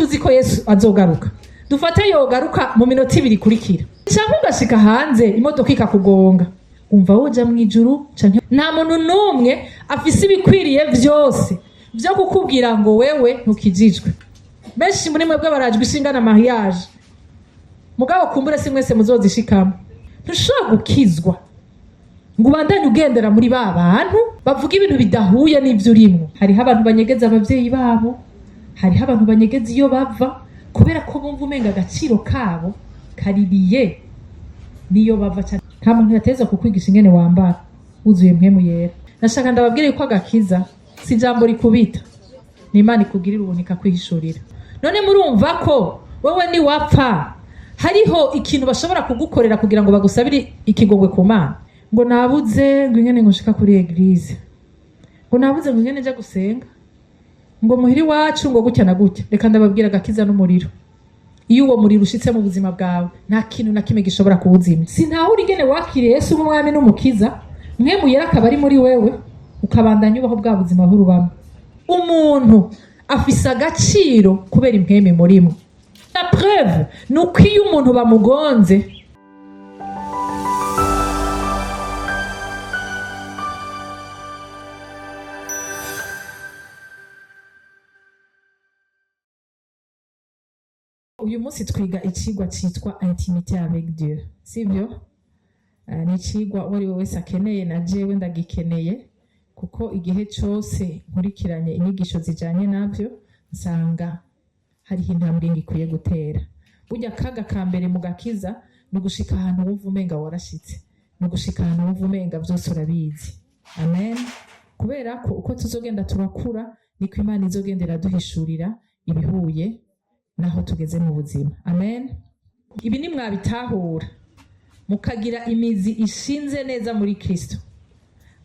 Tuzi ko Yesu azogaruka. Dufate yogaruka mu minota 2 ikurikira, canke ugashika hanze imodoka ikakugonga, umva woja mu ijuru? Canke nta muntu n'umwe afise ibikwiriye vyose vyo kukubwira ngo wewe ntukijijwe. Benshi muri mwebwe barajwe ishinga na mariage, mugabo kumbure si mwese muzozishikamo. Ntushobora gukizwa ngo ubandanye ugendera muri ba bantu bavuga ibintu bidahuye n'ivyo urimwo. Hariho abantu banyegeza abavyeyi babo, hariho abantu banyegeza iyo bava, kubera ko bumva umenga agaciro kabo kaririye niyo bava cyane. Nta muntu yateza kukwigisha ingene wambara wuzuye Mpwemu Yera. Nashaka ndababwire yuko agakiza si ijambo rikubita, ni Imana ikugirira ubuntu ikakwihishurira. None murumva ko wowe niwapfa hariho ikintu bashobora kugukorera kugira ngo bagusabire ikigongwe ku Mana? Ngo nabuze ngo ingene ngo nshika kuri église, ngo nabuze ngo ingene nja gusenga, ngo muhiri iwacu ngo gutya na gutya. Reka ndababwira, agakiza n'umuriro. Iyo uwo muriro ushitse mu buzima bwawe, nta kintu na kimwe gishobora kuwuzimya. Sintahura ingene wakiriye Yesu nk'umwami n'umukiza, Mpwemu Yera akaba ari muri wewe, ukabandanya ubaho bwa buzima bw'urubamo. Umuntu afise agaciro kubera impwemu murimwo. La preuve ni uko iyo umuntu bamugonze. Uyu munsi twiga icigwa citwa intimité avec Dieu, sibyo? Ni icigwa uwo ari we wese akeneye, na jewe ndagikeneye, kuko igihe cose nkurikiranye inyigisho zijanye navyo nsanga hariho intambwe ngikwiye gutera. Burya akaga ka mbere mu gakiza ni ugushika ahantu wumva umenga warashitse, ni ugushika ahantu wumva umenga vyose urabizi. Amen. Kubera ko uko tuzogenda turakura, niko Imana izogenda iraduhishurira ibihuye naho tugeze mu buzima. Amen. Ibi ni mwabitahura mukagira imizi ishinze neza muri Kristo,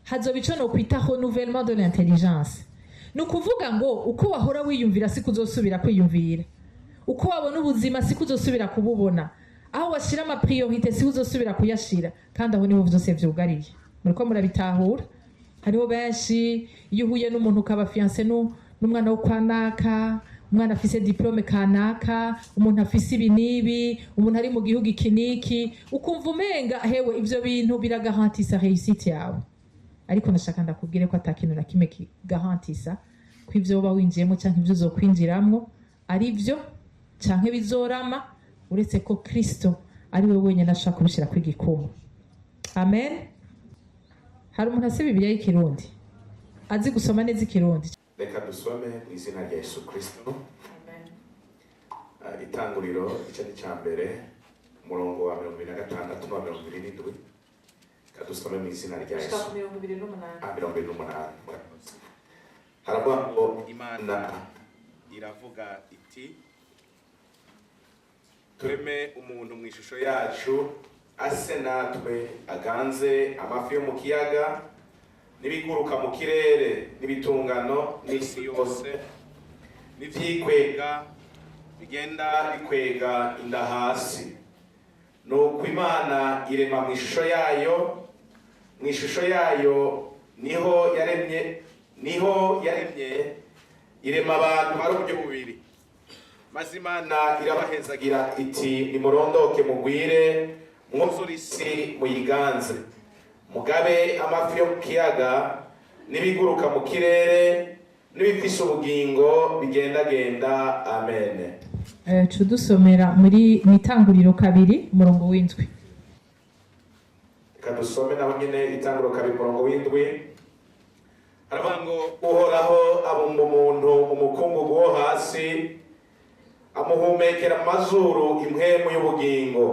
hazoba ico nokwita renouvellement de l'intelligence. Ni ukuvuga ngo uko wahora wiyumvira siko uzosubira kwiyumvira, uko wabona ubuzima siko uzosubira kububona, aho washira ama priorités siko uzosubira kuyashira. Kandi aho niho vyose vyugariye. Muriko murabitahura? Hariho benshi, iyo uhuye n'umuntu ukaba fiancé n'umwana wo kwa naka, umwana afise diplôme kanaka, umuntu afise ibi n'ibi, umuntu ari mu gihugu iki n'iki, ukumva umenga hewe ivyo bintu biragarantisa réussite yawe. Ariko ndashaka ndakubwire ko ata kintu na kimwe kigarantisa ko ivyo woba winjiyemo canke ivyo uzokwinjiramwo ari vyo canke bizorama, uretse ko Kristo ari we wenyine ashobora kubishirako igikumu. Amen. Hari umuntu afise Bibiliya y'Ikirundi, azi gusoma neza Ikirundi? Reka dusome mu izina rya Yesu Kirisito. Itanguriro, igice ni cya mbere, umurongo wa 26 n'uwa 27. Reka dusome mu izina rya Yesu. 28. Ah, 28, murakoze. Haravuga ngo: "Imana iravuga iti: 'Tureme umuntu mu ishusho yacu, ase natwe, aganze amafi yo mu kiyaga n'ibiguruka mu kirere n'ibitungano n'isi yose n'ivyikwega bigenda bikwega inda hasi.' Nuko Imana irema mu ishusho yayo, mu ishusho yayo niho yaremye, irema abantu bari uburyo bubiri. Maze Imana irabahezagira iti: 'Nimurondoke mugwire, mwuzure isi muyiganze, mugabe amafi yo mu kiyaga n'ibiguruka mu kirere n'ibifise ubugingo bigendagenda.' Amen." Cudusomera muri mu Itanguriro 2, umurongo w'7. Reka dusome naho nyine, Itanguriro 2, umurongo w'7. Haravuga ngo: "Uhoraho abumba umuntu umukungugu wo hasi, amuhumekera mu mazuru impwemu y'ubugingo,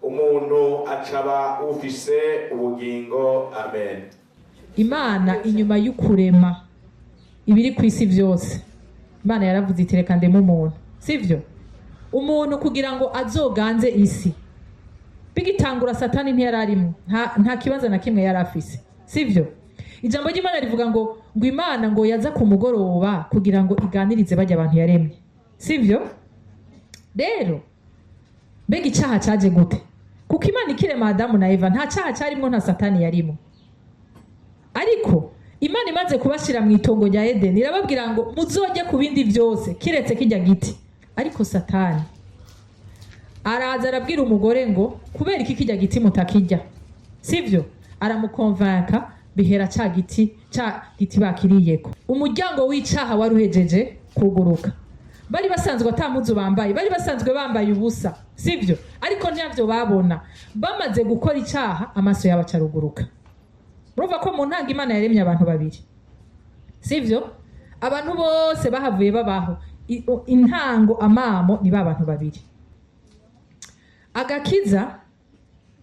umuntu acaba ufise ubugingo." Amen. Imana inyuma y'ukurema ibiri ku isi byose, Imana yaravuze iti: "Reka ndeme umuntu." Sivyo? Umuntu kugira ngo azoganze isi. Bigitangura Satani ntiyari arimo, nta kibazo na kimwe yari afise, sivyo? Ijambo ry'Imana rivuga ngo Imana ngo yaza ku mugoroba kugira ngo iganirize bajya abantu yaremye, sivyo? Rero mbega icyaha cyaje gute? Kuko Imana ikirema Adamu na Eva nta cyaha cyarimwo, nta Satani yarimo. Ariko Imana imaze kubashyira mu itongo rya Edeni, irababwira ngo muzojye ku bindi byose kiretse kijya giti. Ariko Satani araza arabwira umugore ngo kubera iki kirya giti mutakirya? Sivyo? Aramukonvanka, bihera ca giti bakiriyeko. Umuryango w'icaha wari uhejeje kuguruka. Bari basanzwe ata mpuzu bambaye, bari basanzwe bambaye ubusa, sivyo? Ariko ntavyo babona. Bamaze gukora icaha, amaso yabo acaruguruka. Murumva ko mu ntango Imana yaremye abantu babiri, sivyo? Abantu bose bahavuye babaho intango amamo ni ba bantu babiri. Agakiza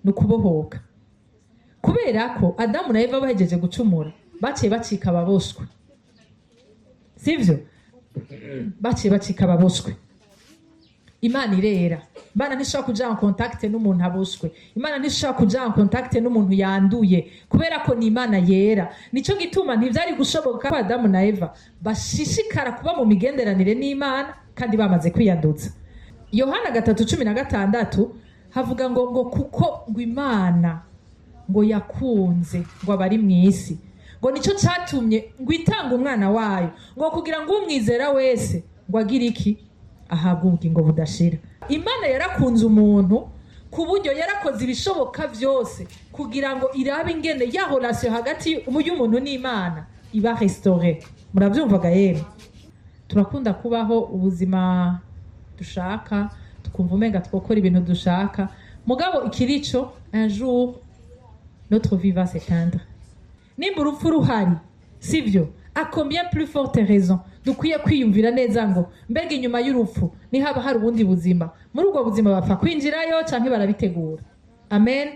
ni ukubohoka, kubera ko Adamu na Eva bahejeje gucumura baciye bacika ababoshwe, sivyo? Baciye bacika ababoshwe. Imana irera. Imana ntishobora kuja en contact n'umuntu aboshwe. Imana ntishobora kuja en contact n'umuntu yanduye, kubera ko ni Imana yera. Nico gituma ntivyari gushoboka ko Adamu na Eva bashishikara kuba mu migenderanire n'Imana kandi bamaze kwiyanduza. Yohana 3:16 havuga ngo kuko ngo Imana ngo yakunze ngo abari mu isi, ngo nico catumye ngo itanga umwana wayo, ngo kugira ngo umwizera wese ngo agire iki? Ahabwe ubugingo budashira. Imana yarakunze umuntu ku buryo yarakoze ibishoboka vyose kugira ngo irabe ingene ya relation hagati y'umuntu n'Imana iba restaurée. Muravyumvaga yemwe? Turakunda kubaho ubuzima dushaka, tukumva umenga twokora ibintu dushaka. Mugabo ikirico, un jour notre vie va s'éteindre. Nimba urupfu ruhari, sivyo? À combien plus forte raison dukwiye kwiyumvira neza ngo mbega inyuma y'urupfu nihaba hari ubundi buzima, muri ubwo buzima bapfa kwinjirayo canke barabitegura? Amen.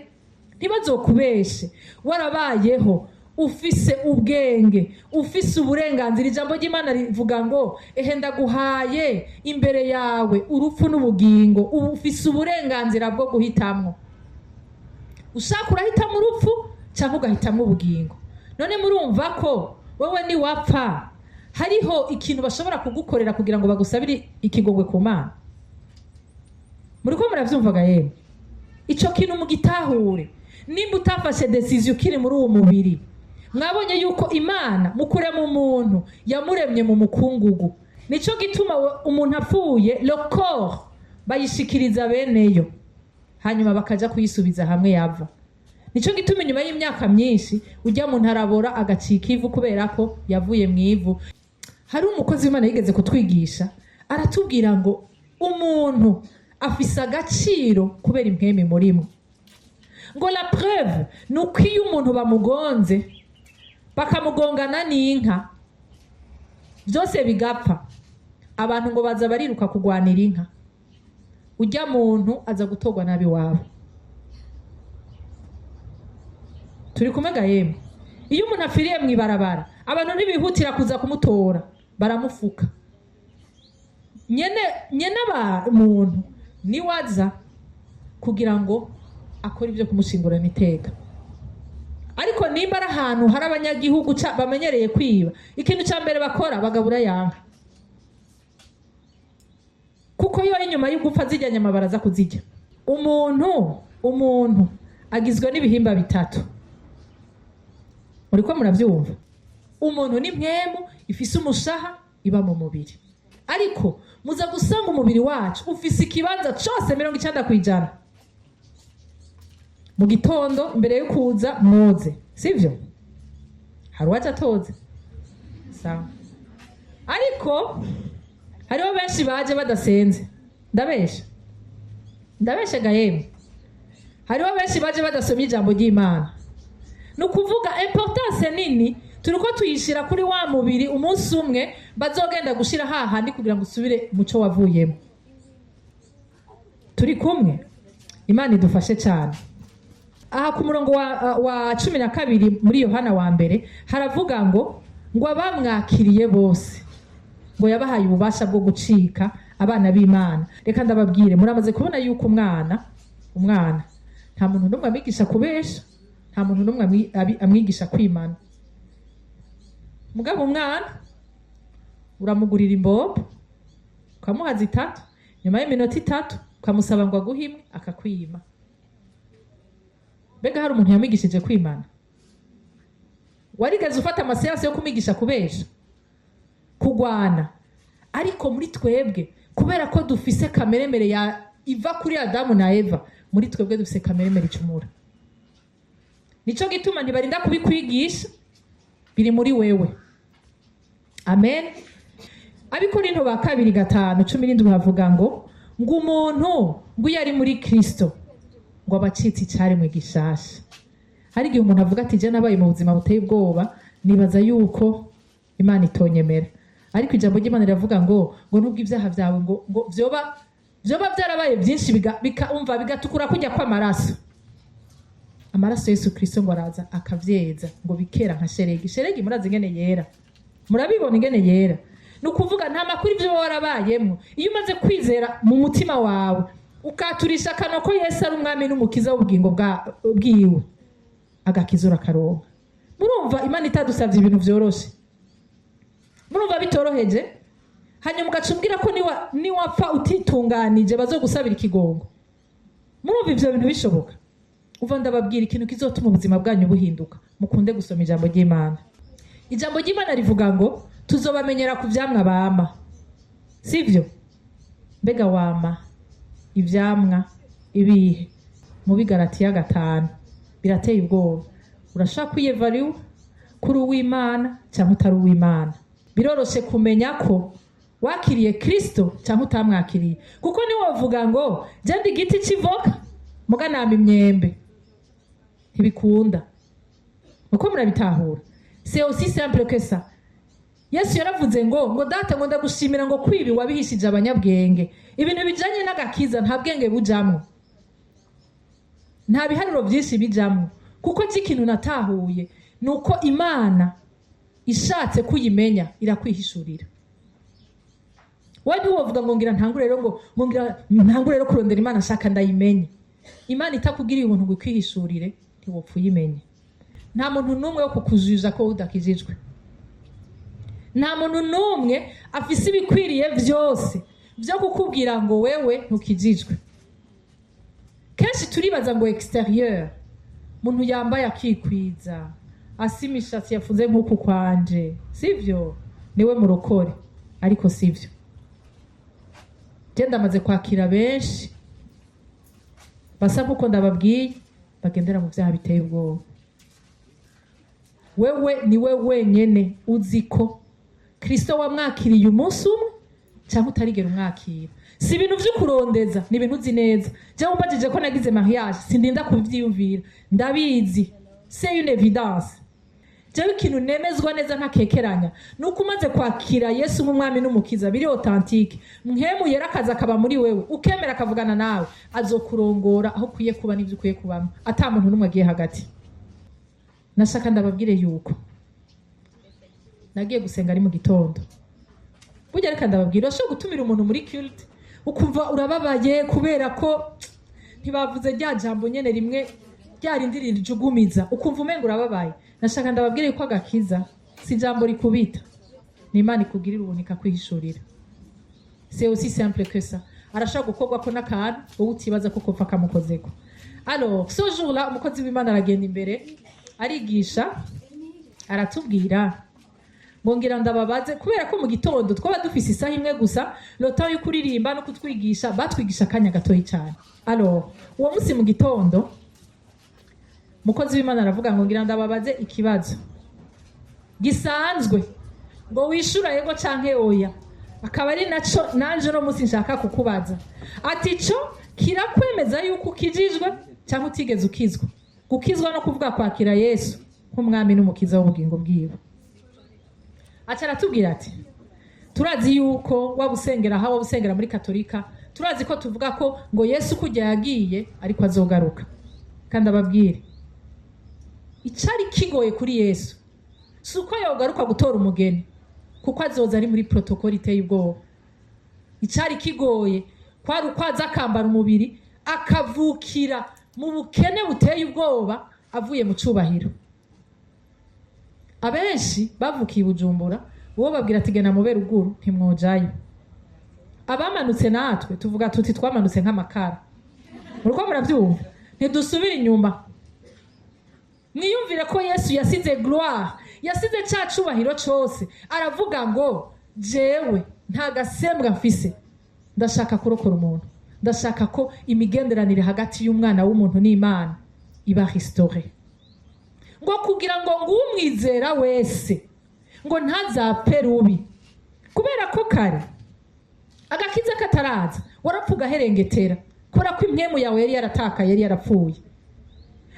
Ntibazokubeshe. Warabayeho ufise ubwenge, ufise uburenganzira. Ijambo ry'Imana rivuga ngo ehe, ndaguhaye imbere yawe urupfu n'ubugingo. Ubu ufise uburenganzira bwo guhitamwo. Ushaka urahitamo urupfu cyangwa ugahitamo ubugingo. None murumva ko wowe niwapfa hariho ikintu bashobora kugukorera kugira ngo bagusabire ikigongwe ku Mana? Muriko muravyumvaga yemwe? Ico kintu mugitahure. Nimba utafashe décision ukiri muri uwo mubiri, mwabonye yuko Imana mu kurema umuntu yamuremye mu mukungugu. Nico gituma umuntu apfuye, le corps bayishikiriza beneyo, hanyuma bakaja kuyisubiza hamwe yava. Nico gituma inyuma y'imyaka myinshi ujya muntu arabora, agacika ivu, kubera ko yavuye mu ivu. Hari umukozi w'Imana yigeze kutwigisha, aratubwira ngo umuntu afise agaciro kubera impwemu murimwo. Ngo la preuve ni uko iyo umuntu bamugonze, bakamugongana n'inka, byose bigapfa, abantu ngo baza bariruka kugwanira inka. Ujya muntu aza gutorwa nabi wabo. Turi kumwe ga yemwe? Iyo umuntu apfiriye mu ibarabara, abantu ntibihutira kuza kumutora, baramufuka. Nyene aba muntu niwaza kugira ngo akore ibyo kumushingurana iteka. Ariko nimba ari ahantu hari abanyagihugu bamenyereye kwiba, ikintu cya mbere bakora bagabura yanka, kuko yo inyuma y'ugupfa zirya nyama baraza kuzirya. Umuntu agizwe n'ibihimba bitatu. Muriko muravyumva? Umuntu ni mpwemu ifise umushaha iba mu mubiri. Ariko muza gusanga umubiri wacu ufise ikibanza cose 90%. Mu gitondo imbere yo kuza mwoze, sivyo? Hari uwaje atoze? Sawa. Ariko hariho benshi baje badasenze. Ndabesha? Ndabeshe ga yemwe? Hariho benshi baje badasomye ijambo ry'Imana. Ni ukuvuga importance nini turiko tuyishira kuri wa mubiri umunsi umwe bazogenda gushira hahandi kugira ngo usubire muco wavuyemo. Turi kumwe? Imana idufashe cyane. Aha ku murongo wa 12 muri Yohana wa mbere haravuga ngo abamwakiriye bose ngo yabahaye ububasha bwo gucika abana b'Imana. Reka ndababwire, muramaze kubona yuko umwana nta muntu n'umwe amwigisha kubesha, nta muntu n'umwe amwigisha kwimana. Mugabo umwana uramugurira imbobo, ukamuha zitatu, nyuma y'iminota 3 ukamusaba ngo aguhe imwe, akakwima. Mbega hari umuntu yamwigishije kwimana? Warigeze ufata ama séances yo kumwigisha kubesha, kugwana? Ariko muri twebwe Kubera ko dufise kameremere ya iva kuri Adamu na Eva, muri twebwe dufise kameremere icumura. Nico gituma ntibarinda kubikwigisha, biri muri wewe. Amen. Abikorinto ba kabiri 5:17 havuga ngo umuntu ngo iyo ari muri Kristo ngo aba acitse icaremwe gishasha. Hari igihe umuntu avuga ati: "Je nabaye mu buzima buteye ubwoba, nibaza yuko Imana itonyemera." Ariko ijambo ry'Imana riravuga ngo nubwo ibyaha byawe ngo vyoba byarabaye byinshi, umva, bigatukura kujya kw'amaraso, amaraso Yesu Kristo ngo araza akavyeza, ngo bikera nka sheregi. Sheregi murazi ingene yera, murabibona ingene yera. Ni ukuvuga nta makuru ivyo warabayemwo. Iyo umaze kwizera mu mutima wawe, ukaturisha akanwa ko Yesu ari umwami n'umukiza w'ubugingo bwiwe, agakiza urakaronka. Murumva Imana itadusavye ibintu vyoroshe? Murumva bitoroheje? Hanyuma ugaca umbwira ko niwapfa utitunganije bazogusabira ikigongo. Murumva ivyo bintu bishoboka? Uva, ndababwira ikintu kizotuma ubuzima bwanyu buhinduka: mukunde gusoma ijambo ry'Imana. Ijambo ry'Imana rivuga ngo tuzobamenyera ku vyamwa bama, sivyo? Mbega wama ivyamwa ibihe? Mu Bigaratiya 5 birateye ubwoba. Urashaka kwiyevariwa kuri uw'Imana cyangwa utari uw'Imana. Biroroshe kumenya ko wakiriye Kristo cyangwa utamwakiriye, kuko niwovuga ngo: "Je ndi igiti c'ivoka, muga nama imyembe", ntibikunda. Uko murabitahura? C'est aussi simple que ça. Yesu yaravuze ngo: "Data", ngo: "Ndagushimira", ngo: "Kwibi wabihishije abanyabwenge." Ibintu bijanye n'agakiza nta bwenge bujamwo, nta biharuro byinshi bijamwo, kuko cy'ikintu natahuye ni uko Imana ishatse kuyimenya irakwihishurira. Wowe ntiwovuga ngo ngira ntangure rero, ngo ngira ntangure rero kurondera Imana, nshaka ndayimenye. Imana itakugiriye ubuntu ngo ikwihishurire, ntiwopfa uyimenye. Nta muntu n'umwe wo kukujuja ko udakijijwe. Nta muntu n'umwe afise ibikwiriye byose byo kukubwira ngo wewe ntukijijwe. Kenshi turibaza ngo extérieur, umuntu yambaye akikwiza, asa imishatsi yafunze nk'uku kwanje, sivyo, niwe murokore. Ariko sivyo. Je ndamaze kwakira benshi basa nk'uko ndababwiye, bagendera mu byaha biteye ubwoba. Wewe niwe wenyene uzi ko Kristo wamwakiriye umunsi umwe cyangwa utarigera umwakira. Si ibintu vyo kurondeza, ni ibintu uzi neza. Jewe umbajije ko nagize mariage, sindinda kuvyiyumvira, ndabizi, c'est une évidence. Jewe ikintu nemezwa neza ntakekeranya ni uko umaze kwakira Yesu nk'umwami n'umukiza biri authentique, Mpwemu Yera akaza akaba muri wewe, ukemera akavugana nawe, azokurongora aho ukwiye kuba n'ibyo ukwiye kubamo, ata muntu n'umwe agiye hagati. Nashaka ndababwire yuko nagiye gusenga ari mu gitondo. Burya reka ndababwira, urashobora gutumira umuntu muri culte, ukumva urababaye kubera ko ntibavuze rya jambo nyene rimwe, rya rindi rijugumiza, ukumva umenga urababaye. Nashaka ndababwire yuko agakiza si ijambo rikubita, ni Imana ikugirira ubuntu ikakwihishurira. C'est aussi simple que ça. Arashobora gukorwa ko n'akantu wowe utibaza ko kopfa kamukozeko. Alors ce jour là umukozi w'Imana aragenda imbere, arigisha, aratubwira ngo: "Ngira ndababaze." Kubera ko mu gitondo twaba dufise isaha imwe gusa, le temps yo kuririmba no kutwigisha, batwigisha akanya gatoyi cyane. Alors uwo munsi mu gitondo umukozi w'Imana aravuga ngo: "Ngira ndababaze ikibazo gisanzwe, ngo wishura yego canke oya, akaba ari naco nanje uno munsi nshaka kukubaza." Ati: "Co kirakwemeza yuko ukijijwe cyangwa utigeze ukizwa?" Gukizwa no kuvuga kwakira Yesu nk'umwami n'umukiza w'ubugingo bwiwe. Aca aratubwira ati: "Turazi yuko waba usengera aha, waba usengera muri Katolika, turazi ko tuvuga ko ngo Yesu kujya yagiye ariko azogaruka. Kandi ababwire, icari kigoye kuri Yesu si uko yogaruka gutora umugeni, kuko azoza ari muri protocole iteye ubwoba. Icari kigoye kwari uko aza akambara umubiri, akavukira mu bukene buteye ubwoba, avuye mu cubahiro." Abenshi bavukiye i Bujumbura, uwo babwira ati: "Genda mube ruguru", ntimwojayo. Abamanutse natwe tuvuga tuti: "Twamanutse nk'amakara." Muriko murabyumva? Ntidusubira inyuma. Mwiyumvire ko Yesu yasize gloire, yasize ca cubahiro cose, aravuga ngo: "Jewe nta gasembwa mfise." Ndashaka kurokora umuntu, ndashaka ko imigenderanire hagati y'umwana w'umuntu n'Imana iba restaurée, ngo kugira ngo ngumwizera wese ngo ntazapfe rubi. Kubera ko kare agakiza kataraza warapfa ugaherengetera, kubera ko impwemu yawe yari yaratakaye, yari yarapfuye.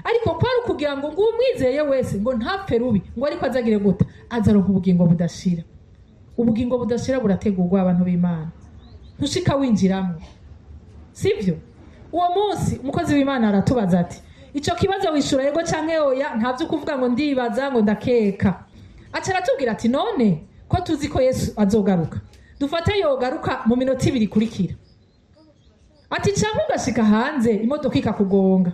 Ariko kwari ukugira ngo ngumwizeye wese ngo ntapfe rubi, ngo ariko azagire gute? Azaronka ubugingo budashira. Ubugingo budashira burategurwa, abantu b'Imana, ntushika winjiramo, sibyo? Uwo munsi umukozi w'Imana aratubaza ati: "Icyo kibazo wishura yego canke oya, nta byo kuvuga ngo ndibaza, ngo ndakeka." Aca aratubwira ati: "None ko tuzi ko Yesu azogaruka, dufate yogaruka mu minota 2 ikurikira," ati, "canke ugashika hanze imodoka ikakugonga,"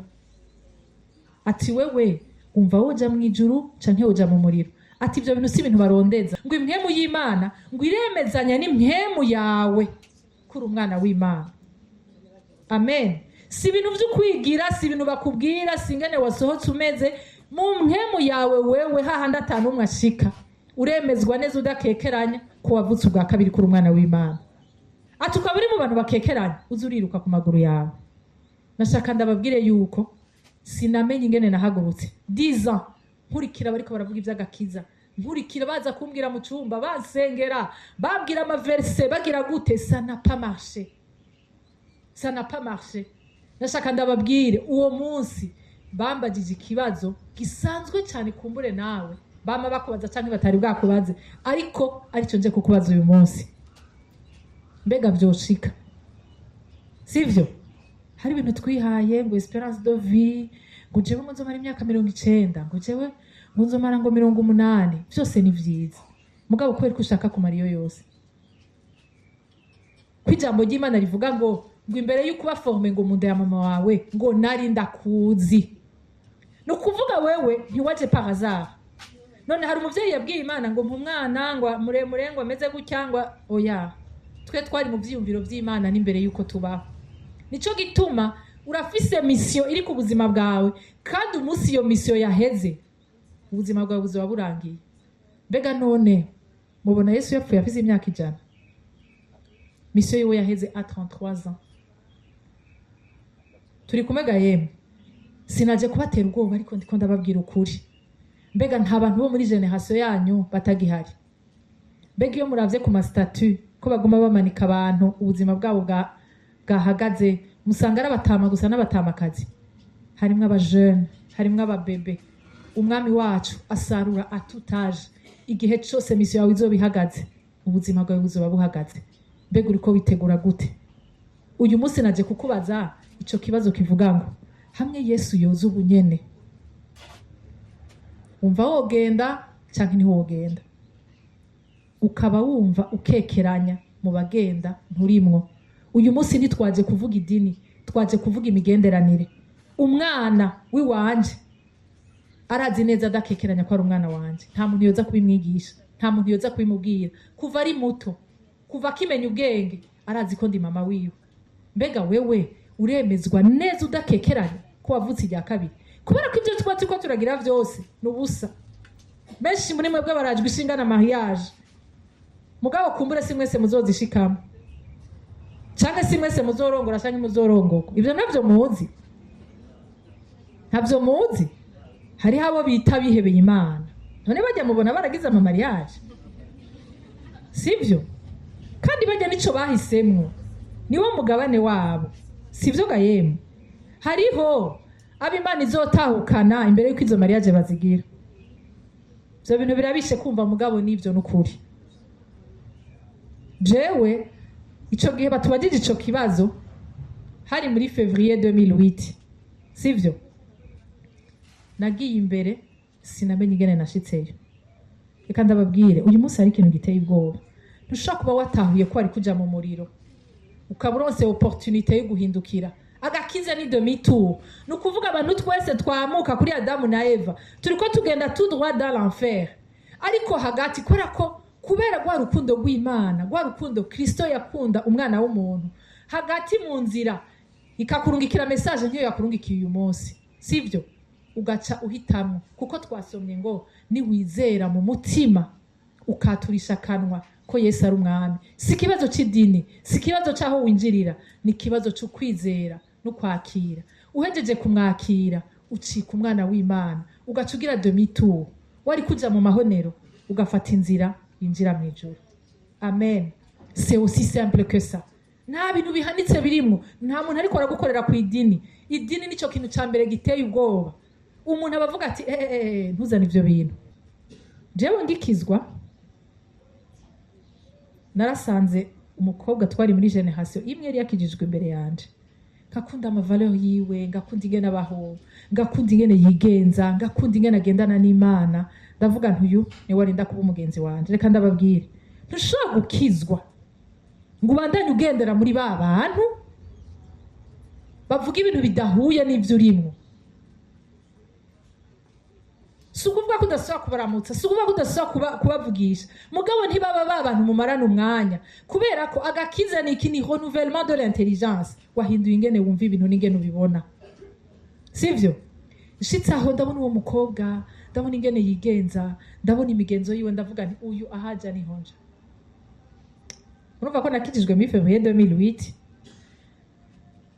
ati, "wewe umva woja mu ijuru canke woja mu muriro?" Ati: "Ibyo bintu si ibintu barondeza, ngo impwemu y'Imana ngo iremezanya n'impwemu yawe kuri umwana w'Imana." Amen. Si ibintu byo kwigira, si ibintu bakubwira, si ingene wasohotse umeze. Mu mpwemu yawe wewe, hahandi atanu umwe ashika, uremezwa neza udakekeranya ko wavutse ubwa kabiri, kuri umwana w'Imana. Ati: "Ukaba uri mu bantu bakekeranya, uze uriruka ku maguru yawe." Nashaka ndababwire yuko sinamenye ingene nahagurutse. 10 ans nkurikira bariko baravuga iby'agakiza, nkurikira baza kumbwira mu cyumba, bansengera, bambwira ama versets, bagira gute, ça n'a pas marché, ça n'a pas marché. Nashaka ndababwire, uwo munsi bambagije ikibazo gisanzwe cyane, kumbure nawe bama bakubaza cyangwa batari bwakubaze, ariko aricyo nje kukubaza uyu munsi. Mbega vyoshika, sivyo? Hari ibintu twihaye ngo espérance de vie, ngo jewe ngo nzomara imyaka 90, ngo jewe ngo nzomara ngo 80. Byose ni vyiza, mugabo kubera ko ushaka kumara iyo yose, ko ijambo ry'Imana rivuga ngo imbere y'uko uba formé ngo mu nda ya mama wawe ngo nari ndakuzi, ni ukuvuga wewe ntiwaje par hasard. None hari umuvyeyi yabwiye Imana ngo mpa umwana ngo muremure, ngo ameze gutya, ngo oya? Twe twari mu vyiyumviro vy'Imana n'imbere y'uko tubaho. Nico gituma urafise mission iri ku buzima bwawe, kandi umunsi iyo mission yaheze, ubuzima bwawe buzoba burangiye. Mbega none mubona Yesu yapfuye afise imyaka 100? Mission yiwe yaheze à 33 ans. Turi kumwe yemwe? Sinaje kubatera ubwoba, ariko ndiko ndababwira ukuri. Mbega nta bantu bo muri génération yanyu batagihari? Mbega iyo muravye ku ma statuts ko baguma bamanika abantu ubuzima bwabo bwahagaze, musanga ari abatama gusa n'abatamakazi? Harimwo abajene, harimwo ababebe. Umwami wacu asarura atutaje. Igihe cose mission yawe izoba ihagaze, ubuzima bwawe buzoba buhagaze. Mbega uriko witegura gute? Uyu munsi naje kukubaza ico kibazo kivuga ngo: hamwe Yesu yoza ubunyene, wumva wogenda canke ntiwogenda? Ukaba wumva ukekeranya, mu bagenda nturimwo. Uyu munsi ntitwaje kuvuga idini, twaje kuvuga imigenderanire. Umwana w'iwanje arazi neza adakekeranya ko ari umwana wanje. Nta muntu yoza kubimwigisha, nta muntu yoza kubimubwira. Kuva ari muto, kuva akimenya ubwenge, arazi ko ndi mama wiwe. Mbega wewe uremezwa neza udakekeranya ko wavutse irya kabiri? Kubera ko ibyo tuba turiko turagira vyose ni ubusa. Benshi muri mwebwe barajwe ishinga na mariage, mugabo kumbure si mwese muzozishikamo, canke si mwese muzorongora canke muzorongorwa. Ivyo navyo muzi, ntavyo muzi. Hariho abo bita bihebeye Imana, none bajya mubona baragize ama mariage, sivyo? Kandi bajya nico bahisemwo, niwo mugabane wabo, sivyo ga yemwe? Hariho abo Imana izotahukana imbere y'uko izo mariage bazigira. Ivyo bintu birabishe kumva, mugabo nivyo n'ukuri. Jewe ico gihe batubajije ico kibazo hari muri février 2008, sivyo? Nagiye imbere, sinamenye ingene nashitseyo. Reka ndababwire, uyu munsi hari ikintu giteye ubwoba. Ntushobora kuba watahuye ko wari kuja mu muriro, ukaba uronse opportunité yo guhindukira. Agakiza ni demi tour. Ni ukuvuga abantu twese twamuka kuri Adamu na Eva, turiko tugenda tout droit dans l'enfer. Ariko hagati, kubera ko kubera rwa rukundo rw'Imana, rwa rukundo Kristo yakunda umwana w'umuntu, hagati mu nzira ikakurungikira message nk'iyo yakurungikiye uyu munsi, sivyo? Ugaca uhitamwo, kuko twasomye ngo niwizera mu mutima ukaturisha akanwa ko Yesu ari Umwami, uzoba ukijijwe. ko Yesu ari umwami. Si ikibazo c'idini, si ikibazo c'aho winjirira, ni ikibazo co kwizera no kwakira. Uhejeje kumwakira, ucika umwana w'Imana, ugaca ugira demi-tour. Wari kuja mu mahonero, ugafata inzira yinjira mu ijuru. Amen. C'est aussi simple que ça. Nta bintu bihanitse birimwo, nta muntu ariko aragukorera ku idini. Idini nico kintu ca mbere giteye ubwoba. Umuntu aba avuga ati: "Eh, eh, eh, ntuzane ivyo bintu." Jewe ngikizwa, narasanze umukobwa twari muri génération imwe yari yakijijwe imbere yanje, ngakunda ama valeurs yiwe, ngakunda ingene abaho, ngakunda ingene yigenza, ngakunda ingene agendana n'Imana. Ndavuga nti: "Uyu niwe arinda kuba umugenzi wanje." Reka ndababwire, ntushobora gukizwa ngo ubandanye ugendera muri ba bantu bavuga ibintu bidahuye n'ibyo urimwo. Si ukuvuga ko udasubira kubaramutsa, si ukuvuga ko udasubira kubavugisha, mugabo ntibaba ba bantu mumarana umwanya, kubera ko agakiza ni iki? Ni renouvellement de l'intelligence. Wahinduye ingene wumva ibintu n'ingene ubibona, sivyo? Nshitse aho, ndabona uwo mukobwa, ndabona ingene yigenza, ndabona imigenzo yiwe, ndavuga nti: "Uyu ahaja niho nja." Urumva ko nakijijwe muri février 2008.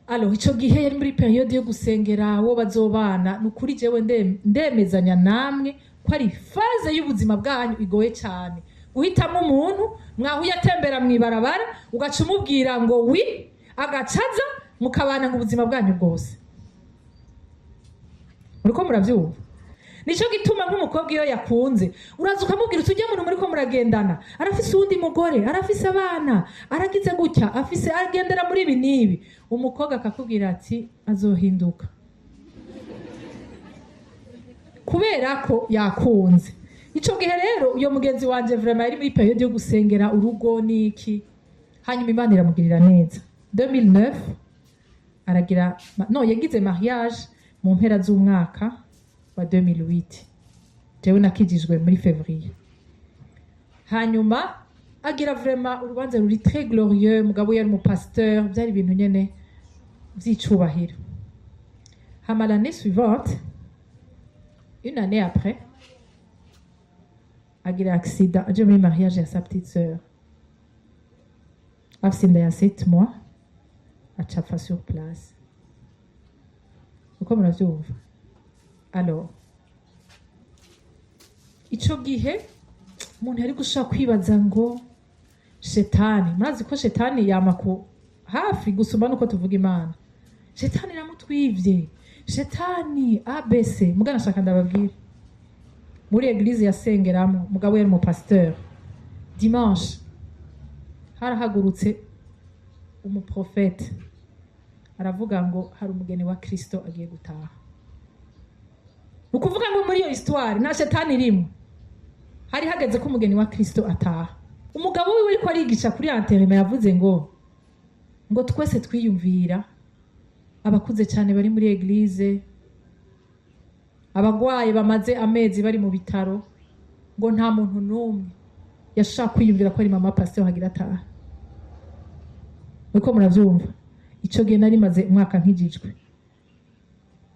Alors, ico gihe yari muri période yo gusengera wo bazobana. Ni ukuri, jewe ndemezanya namwe ko ari phase y'ubuzima bwanyu igoye cyane, guhitamo umuntu mwahuye atembera mw'ibarabara, ugaca umubwira ngo oui, agacaza mukabana ngo ubuzima bwanyu bwose. Muriko muravyumva? Nico gituma nk'umukobwa iyo yakunze, uraza ukamubwira uti: "Ujya muntu muriko muragendana arafise uwundi mugore, arafise abana, aragize gutya, afise, agendera muri ibi n'ibi." Umukobwa akakubwira ati: "Azohinduka," kubera ko yakunze. Ico gihe rero, uyo mugenzi wanje vraiment yari muri période yo gusengera urugo n'iki. Hanyuma Imana iramugirira neza, 2009 aragira, no yagize mariage mu mpera z'umwaka wa 2008. Jewe nakijijwe muri février. Hanyuma agira vraiment urubanza ruri très glorieux. Mugabo yari umupasteur, byari ibintu nyene vy'icubahiro. Hama l'année suivante, une année après, agira accident aje muri mariage ya sa petite sœur, afise inda ya 7 mois, aca apfa sur place. Uko muravyumva? Alors, ico gihe umuntu yari gushobora kwibaza ngo shetani, murazi ko shetani yama ku hafi gusumba nuko tuvuga Imana, shetani iramutwivye, shetani abc. Mugana shaka ndababwire, muri église yasengeramo, mugabo yari umupasteur, dimanche harahagurutse umuprofete, aravuga ngo hari umugeni wa Kristo agiye gutaha. Ni ukuvuga ngo muri iyo histoire nta shetani irimo, hari hageze ko umugeni wa Kristo ataha. Umugabo wiwe ariko arigisha kuri enterrement, yavuze ngo twese twiyumvira abakuze cyane bari muri église, abagwayi bamaze amezi bari mu bitaro, ngo nta muntu n'umwe yashaka kwiyumvira ko ari mama pasteur hagira ataha. Uko muravyumva? Ico gihe nari maze umwaka nkijijwe.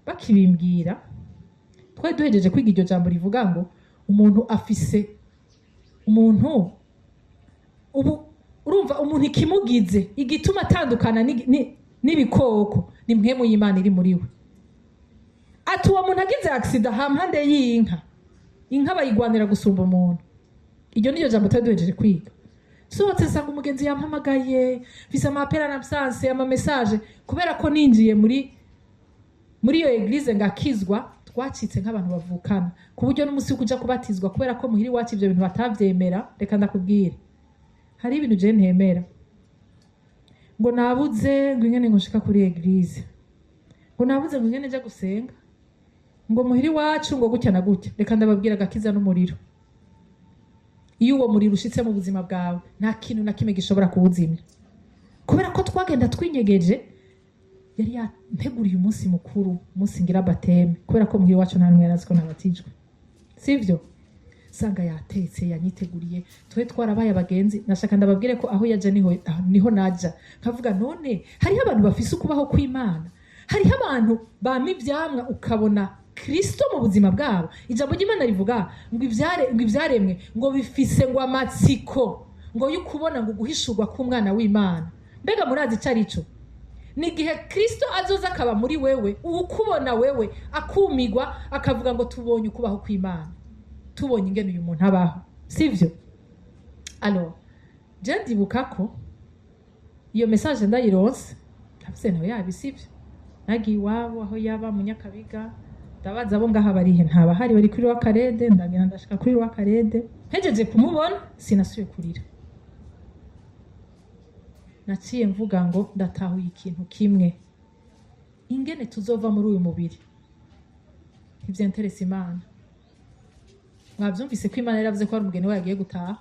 Bakibimbwira, twari duhejeje kwiga iryo jambo rivuga ngo umuntu afise umuntu ubu, urumva, umuntu ikimugize, igituma atandukana n'ibikoko ni mpwemu y'Imana iri muri we. Ati uwo muntu agize accident hampande y'inka, inka bayigwanira gusumba umuntu. Iryo niryo jambo twari duhejeje kwiga. Sohotse, nsanga umugenzi yampamagaye, mfise ama appels en absence, ama messages, kubera ko ninjiye muri iyo église ngakizwa, twacitse nk'abantu bavukana, ku buryo n'umunsi wo kuja kubatizwa, kubera ko muhira iwacu ivyo bintu batavyemera. Reka ndakubwire, hari ibintu je ntemera, ngo nabuze ngo ingene ngo nshika kuri église, ngo nabuze ngo ingene nja gusenga, ngo muhira iwacu ngo gutya na gutya. Reka ndababwira, agakiza n'umuriro. Iyo uwo muriro ushitse mu buzima bwawe, nta kintu na kimwe gishobora kuwuzimya. Kubera ko twagenda twinyegeje, yari yanteguriye umunsi mukuru, umunsi ngira baptême, kubera ko muhira iwacu nta n'umwe yari azi ko nabatijwe, sivyo? Sanga yatetse, yanyiteguriye, twe twarabaye abagenzi. Nashaka ndababwire ko aho yaja niho naja. Nkavuga: "None hariho abantu bafise ukubaho kw'Imana, hariho abantu bama ivyamwa, ukabona Kristo mu buzima bwabo." Ijambo ry'Imana rivuga ngo ivyaremwe ngo bifise ngo amatsiko ngo yo kubona abana b'Imana. Ngo y'ukubona ngo uguhishurwa k'umwana w'Imana. Mbega murazi icyo ari cyo? Ni igihe Kristo azoza akaba muri wewe, uwukubona wewe akumigwa, akavuga ngo tubonye ukubaho kw'Imana, tubonye ingene uyu muntu abaho, sivyo? Alors je ndibuka ko iyo message ndayironse, ndavuze ntawe yaba, sivyo? Nagiye iwabo aho yaba mu Nyakabiga, ndabaza abo ngaha barihe? Ntabahari, bari kuri Rwakarede. Ndagenda, ndashika kuri Rwakarede, ntegereje kumubona, sinasubiye kurira. Naciye mvuga ngo ndatahuye ikintu kimwe: ingene tuzova muri uyu mubiri ntivyenteresa Imana. Mwavyumvise ko Imana yaravuze ko hari umugeni we yagiye gutaha.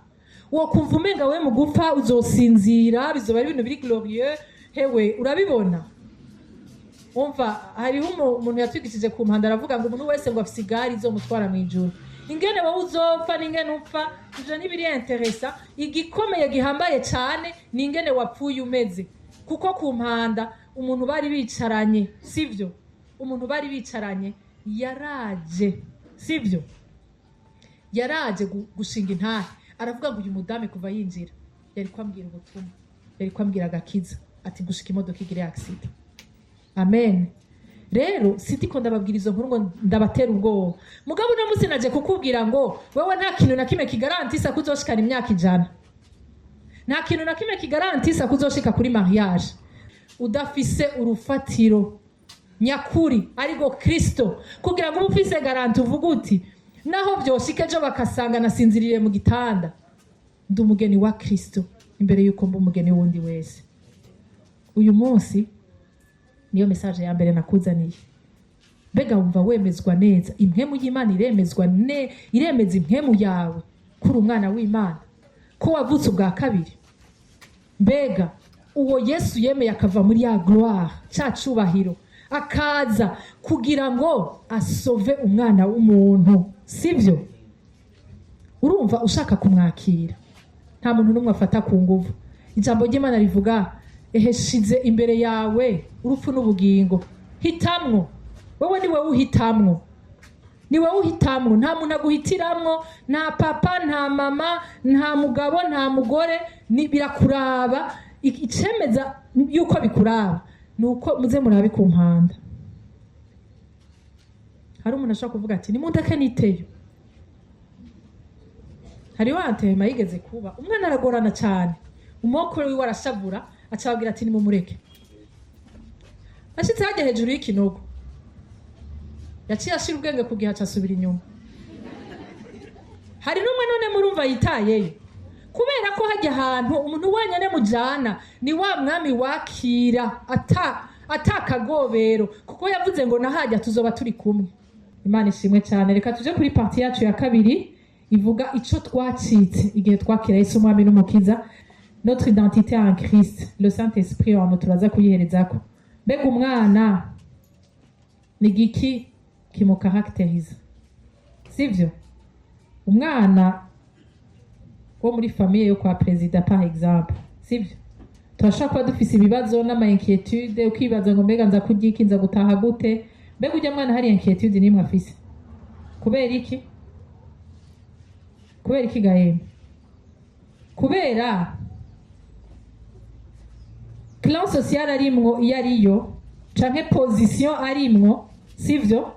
Wo kumva umenga we mu gupfa uzosinzira, bizoba ari ibintu biri glorieux. Hewe, urabibona? Umva, hariho umuntu yatwigishije ku mpanda, aravuga ngo umuntu wese ngo afise igare izomutwara mu ijuru. Ingene wowe uzopfa n'ingene upfa, ivyo ntibiri intéressant. Igikomeye gihambaye cane ni ingene wapfuye umeze, kuko ku mpanda umuntu bari bicaranye, sivyo? Umuntu bari bicaranye yaraje, sivyo? Yaraje gushinga intahe, aravuga ngo uyu mudame kuva yinjira yari kwambwira ubutumwa, yari kwambwira agakiza, ati gushika imodoka igire accident. Amen. Rero sindiko ndababwira izo nkuru ngo ndabatera ubwoba. Mugabo uno munsi naje kukubwira ngo wewe nta kintu na kimwe kigarantisa ko uzoshikana imyaka 100, nta kintu na kimwe kigarantisa ko uzoshika kuri mariage udafise urufatiro nyakuri, ariko Kristo, kugira ngo ube ufise garantie, uvuge uti naho vyoshika ejo bakasanga nasinziririye mu gitanda, ndi umugeni wa Kristo imbere yuko mba umugeni w'undi wese. Uyu munsi niyo message ya mbere nakuzaniye. Mbega wumva wemezwa neza? Impwemu y'Imana iremezwa ne iremeza impwemu yawe kuri umwana w'Imana, ko wavutse ubwa kabiri? Mbega uwo Yesu yemeye akava muri ya gloire, ca cubahiro, akaza kugira ngo asove umwana w'umuntu, sivyo? Urumva ushaka kumwakira? Nta muntu n'umwe afata ku nguvu. Ijambo ry'Imana rivuga: "Ehe, shize imbere yawe urupfu n'ubugingo, hitamwo wowe." Ni wowe uhitamwo, ni wowe uhitamwo. Nta muntu aguhitiramwo, nta papa, nta mama, nta mugabo, nta mugore. Ni birakuraba. Icemeza yuko bikuraba ni uko muze murabe ku mpanda. Hari umuntu ashobora kuvuga ati nimundeke niteyo. Hariho antema yigeze kuba, umwana aragorana cyane, umwokoro wiwe arashavura, aca ababwira ati nimumureke. Ashitse hajya hejuru y'ikinogo, yaciye ashira ubwenge ku gihe, aca asubira inyuma. Hari n'umwe none murumva yitayeyo kubera ko hajya ahantu umuntu wenyine mujana ni wa mwami wakira ata atakagobero, kuko yavuze ngo nahajya tuzoba turi kumwe. Imana ishimwe cyane. Reka tuje kuri partie yacu ya kabiri ivuga ico twacitse igihe twakira Yesu umwami n'umukiza, notre identité en Christ. Le Saint Esprit wamo turaza kuyiherezako. Mbega umwana ni giki kimukaracteriza, sivyo? Umwana wo muri famille yo kwa perezida, par exemple, sivyo? Turashobora kuba dufise ibibazo n'ama inquiétude, ukibaza ngo mbega nza kurya iki, nza gutaha gute? Mbega ujya mwana hari inquiétude nimwe afise? Kubera iki? Kubera iki gahembe? Kubera clan social arimwo iyo ariyo, canke position arimwo, sivyo?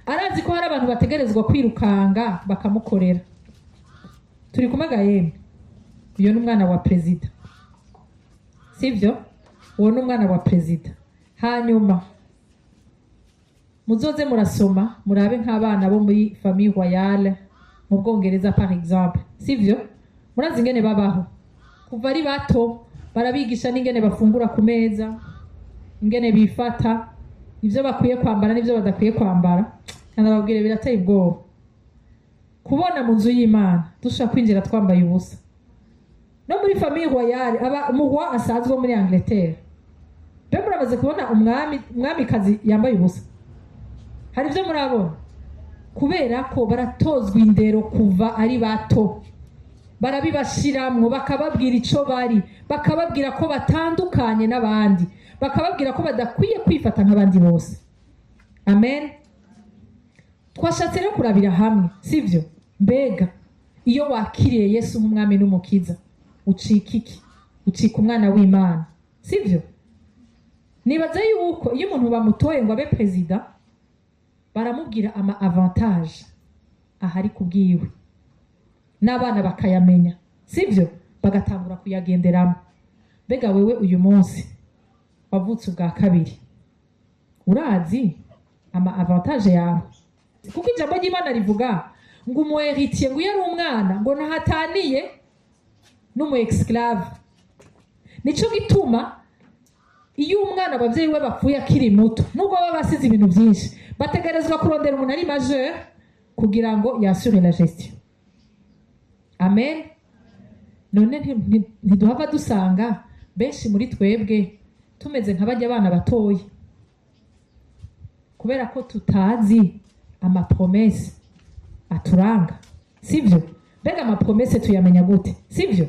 Arazi ko hari abantu bategerezwa kwirukanga bakamukorera. Turi kumwe gahembe? Uyo ni umwana wa perezida, sivyo? Uwo ni umwana wa perezida. Hanyuma muzoze murasoma, murabe nk'abana bo muri famille royale mu Bwongereza, par exemple, sivyo? Murazi ingene babaho kuva ari bato, barabigisha n'ingene bafungura ku meza, ingene bifata, ibyo bakwiye kwambara n'ibyo badakwiye kwambara. Kandi ababwire, birateye ubwoba kubona mu nzu y'Imana dushobora kwinjira twambaye ubusa. No muri famille royale, aba umugwa asanzwe wo muri Angleterre, mbe muramaze kubona umwami, umwamikazi yambaye ubusa? Hari ibyo murabona? Kubera ko baratozwa indero kuva ari bato, barabibashiramwo, bakababwira ico bari, bakababwira ko batandukanye n'abandi, bakababwira ko badakwiye kwifata nk'abandi bose. Amen. Twashatse rero kurabira hamwe, sivyo? Mbega iyo wakiriye Yesu nk'umwami n'umukiza Ucika iki? Ucika umwana w'Imana, sivyo? Nibaza yuko iyo umuntu bamutoye ngo abe perezida, baramubwira ama avantage ahari kubwiwe, n'abana bakayamenya, sivyo? Bagatangura kuyagenderamo. Mbega wewe uyu munsi wavutse ubwa kabiri, urazi ama avantage yawe? Kuko ijambo ry'Imana rivuga ngo umu héritier, ngo iyo ari umwana, ngo ntahataniye n'umu esclave. Nico gituma iyo umwana abavyeyi we bapfuye akiri muto, nubwo baba basize ibintu byinshi, bategerezwa kurondera umuntu ari majeur kugira ngo yassure la gestion. Amen. None ntiduhava dusanga benshi muri twebwe tumeze nka bajya abana batoya, kubera ko tutazi ama promesses aturanga, sivyo? Mbega ama promesses tuyamenya gute? Sivyo?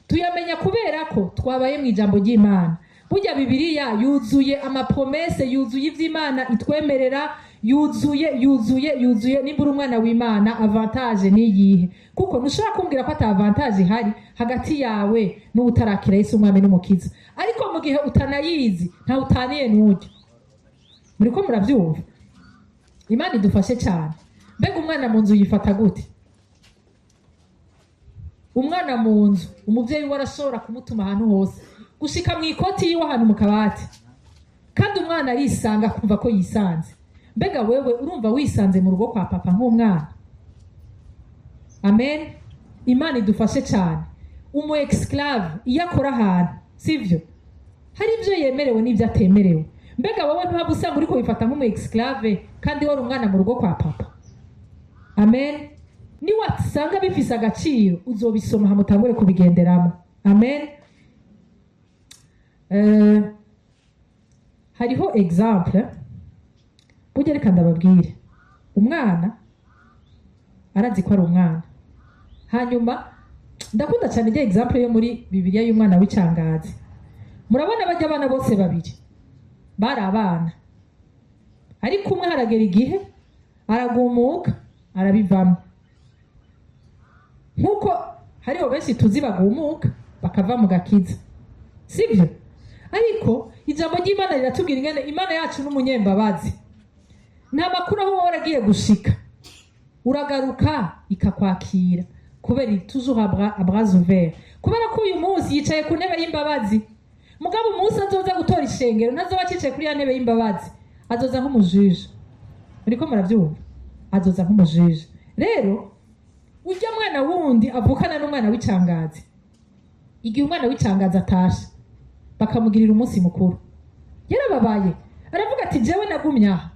Tuyamenya kubera ko twabaye mu ijambo ry'Imana. Burya Bibiliya yuzuye ama promesses, yuzuye ivy'Imana itwemerera, yuzuye, yuzuye, yuzuye. Nimba uri umwana w'Imana, avantage niyihe? Kuko ntushobora kumbwira ko ata avantage ihari hagati yawe n'utarakira Yesu umwami n'umukiza. Ariko mu gihe utanayizi, ntawe utaniye n'urya. Muriko muravyumva? Imana idufashe cyane. Mbega umwana mu nzu yifata gute? Umwana mu nzu, umuvyeyi we arashobora kumutuma ahantu hose, gushika mu ikoti yiwe, ahantu mu kabati, kandi umwana arisanga, akumva ko yisanze. Mbega wewe urumva wisanze mu rugo kwa papa nk'umwana? Amen. Imana idufashe cyane. Umu esclave iyo akora ahantu, sivyo, hari ibyo yemerewe n'ibyo atemerewe. Mbega wowe ntuhava usanga uriko wifata nk'umu esclave kandi wari umwana mu rugo kwa papa? Amen. Niwasanga bifise agaciro, uzobisoma hamutangure kubigenderamo. Amen. Hariho exemple. Burya reka ndababwire, umwana arazi ko ari umwana. Hanyuma ndakunda cyane ijya exemple yo muri Bibiliya y'umwana w'icangazi. Murabona bajya abana bose babiri bari abana, ariko umwe haragera igihe aragumuka, arabivamo, nk'uko hariho benshi tuzi bagumuka bakava mu gakiza, sibyo? Ariko ijambo ry'Imana riratubwira ingene Imana yacu n'umunyembabazi. Nta makuru aho wowe waragiye gushika, uragaruka ikakwakira, kubera iri toujours à bras ouverts, kubera ko uyu munsi yicaye ku ntebe y'imbabazi. Mugabo umunsi azoza gutora ishengero, ntazoba acicaye kuri ya ntebe y'imbabazi, azoza nk'umujije. Muriko muravyumva? Azoza nk'umujije. Rero ujya mwana wundi avukana n'umwana w'icangazi, igihe umwana w'icangazi atashe bakamugirira umunsi mukuru, yarababaye, aravuga ati: "Jewe nagumye aha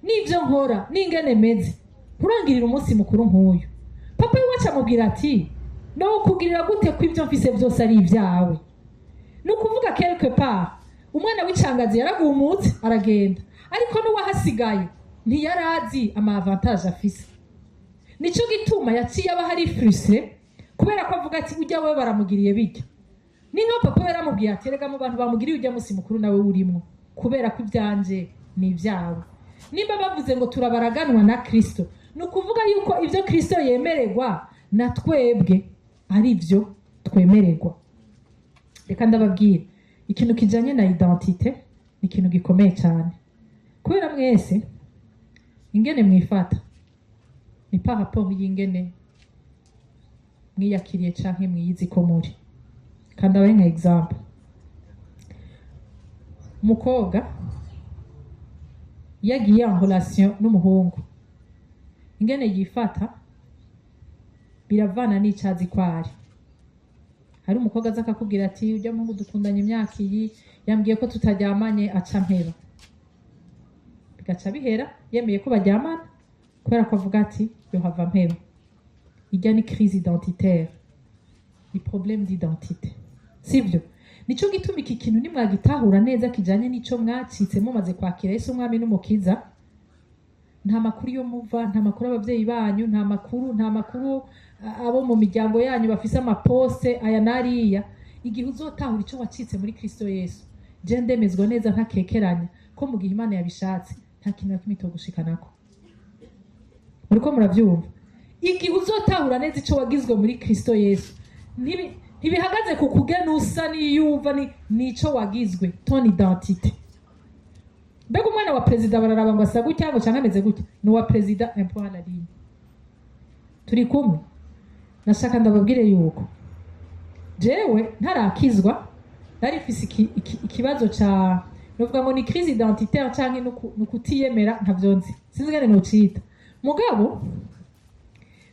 n'ibyo nkora n'ingene meze, nturangirire umunsi mukuru nk'uyu." Papa wiwe amubwira ati: "Nokugirira gute ko ibyo mfise byose ari ibyawe?" Ni ukuvuga, quelque part, umwana w'icangazi yaragumutse aragenda, ariko n'uwahasigaye ntiyarazi ama avantage afise. Nico gituma yaciye aba hari frustré, kubera ko avuga ati: "Ujya we baramugiriye bijya." Ni nka papa we yaramubwiye ati: "Erega mu bantu bamugiriye ujya munsi mukuru nawe urimwo, kubera ko ibyanje ni ibyawe." Nimba bavuze ngo turabaraganwa na Kristo, ni ukuvuga yuko ibyo Kristo yemererwa na twebwe ari byo twemererwa. Reka ndababwira, ikintu kijanye na identité ni ikintu gikomeye cyane, kubera mwese ingene mwifata ni par rapport y'ingene mwiyakiriye canke mwiyizi ko muri. Kandi abahe nka exemple: umukobwa iyo agiye en relation n'umuhungu, ingene yifata biravana n'icazi ko ari. Hari umukobwa aza akakubwira ati: "Ujya muhungu dukundanye imyaka iyi, yambwiye ko tutaryamanye aca mpeba." Bigaca bihera yemeye ko baryamana, kubera ko avuga ati: "Yohava mpeba." Ijya ni crise identitaire, ni problème d'identité, sivyo? Nico gituma iki kintu nimwagitahura neza, kijanye n'ico mwacitse mumaze kwakira Yesu umwami n'umukiza, nta makuru yo muva, nta makuru abavyeyi banyu, nta makuru, nta makuru abo mu miryango yanyu bafise ama postes aya n'ariya. Igihe uzotahura ico wacitse muri Kristo Yesu, je ndemezwa neza ntakekeranya ko mu gihe Imana yabishatse, nta kintu na kimwe itogushikanako. Muriko muravyumva? Igihe uzotahura neza ico wagizwe muri Kristo Yesu, Ntibihagaze ku kugena usa n'iyuva, ni nico wagizwe, ton identité. Mbega umwana wa perezida bararaba ngo asa gutya, ngo canke ameze gutya? Ni uwa perezida, un point à la ligne. Turi kumwe? Nashaka ndababwire yuko jewe ntarakizwa nari mfise ikibazo ca, novuga ngo ni crise identitaire canke nukutiyemera, ntavyo nzi, sinzi ngene nocita. Mugabo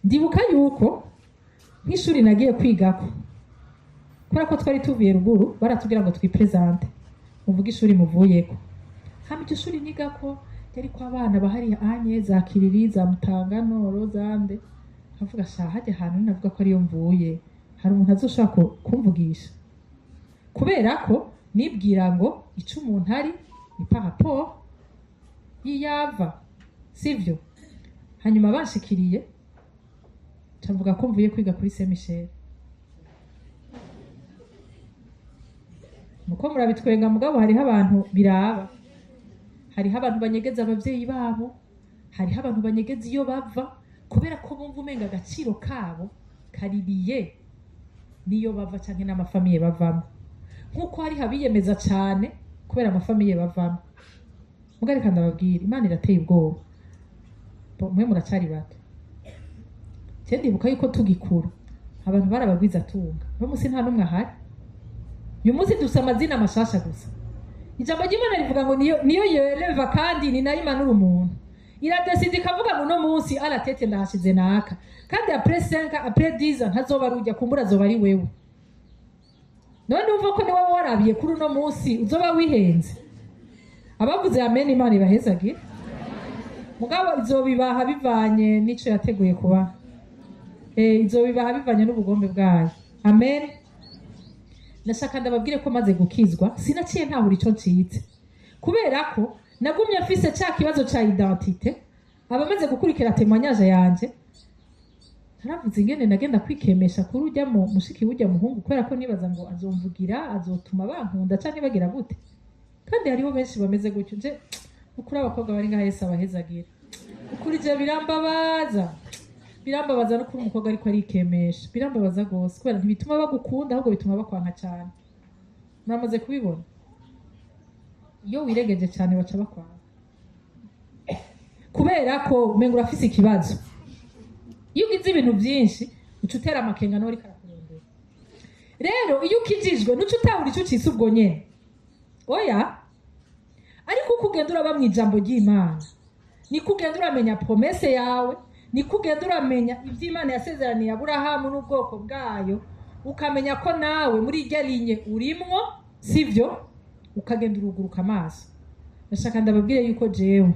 ndibuka yuko nk'ishuri nagiye kwigako, kubera ko twari tuvuye ruguru, baratubwira ngo twiprésente, muvuge ishuri muvuyeko. Hama iryo shuri nigako ryariko abana bahari anye za Kiriri, za Mutanga Noro, zande. Nkavuga: "Sha, hajya ahantu navuga ko ariyo mvuye, hari umuntu azoshobora kumvugisha?" Kubera ko nibwira ngo ico umuntu ari ni par rapport y'iyava, sivyo? Hanyuma banshikiriye, nca ko mvuye kwiga kuri Saint Michel. Muko murabitwenga, mugabo hariho abantu biraba, hariho abantu banyegeza abavyeyi babo, hariho abantu banyegeza iyo bava, kubera ko bumva umenga agaciro kabo kaririye niyo bava canke n'amafamilles bavamo, nk'uko hariho abiyemeza cane kubera amafamilles bavamo. Mugabo reka ndababwira, Imana irateye ubwoba. Bo, mwe muracari bato. Je ndibuka yuko tugikura abantu barabagwiza tunga. Uno munsi nta n'umwe ahari. Uyu munsi dufise amazina mashasha gusa. Ijambo ry'Imana rivuga ngo niyo yereva kandi ni nayo imanura umuntu. Iradécida ikavuga ngo uno munsi à la tête ndahashize naka, kandi après 5, après 10 ans ntazoba arujya, kumbura azoba ari wewe. None umva ko niwe warabiye kuri uno munsi, uzoba wihenze. Abavuze amen, Imana ibahezagire. Mugabo izobibaha bivanye n'ico yateguye kubaha, izobibaha bivanye n'ubugombe bwayo. Amen. Ndashaka ndababwire ko maze gukizwa sinaciye ntahura ico ncitse, kubera ko nagumye mfise ca kibazo ca identité. Abamaze gukurikira témoignage yanje, naravuze ingene nagenda kwikemesha kuri ujya mu mushiki w'ujya muhungu, kubera ko nibaza ngo azomvugira, azotuma bankunda canke bagira gute. Kandi hariho benshi bameze gutyo. Nje ukuri, abakobwa bari ngaha, Yesu abahezagira. Ukuri je birambabaza, birambabaza no kuba umukobwa ariko arikemesha, birambabaza rwose, kubera ntibituma bagukunda, ahubwo bituma bakwanka cyane. Muramaze kubibona, iyo wiregeje cyane baca bakwanga, kubera ko umenga urafise ikibazo. Iyo ugize ibintu byinshi uca utera amakenga nawe ariko arakurondera. Rero iyo ukijijwe nuca utahura icyo ucitse ubwo nyene, oya. Ariko uko ugenda uraba mu ijambo ry'Imana, niko ugenda uramenya promesse yawe, niko ugenda uramenya ibyo Imana yasezeraniye Aburahamu n'ubwoko bwayo, ukamenya ko nawe muri irya lignée urimwo, sivyo? Ukagenda uruguruka amaso. Ndashaka ndababwire yuko jewe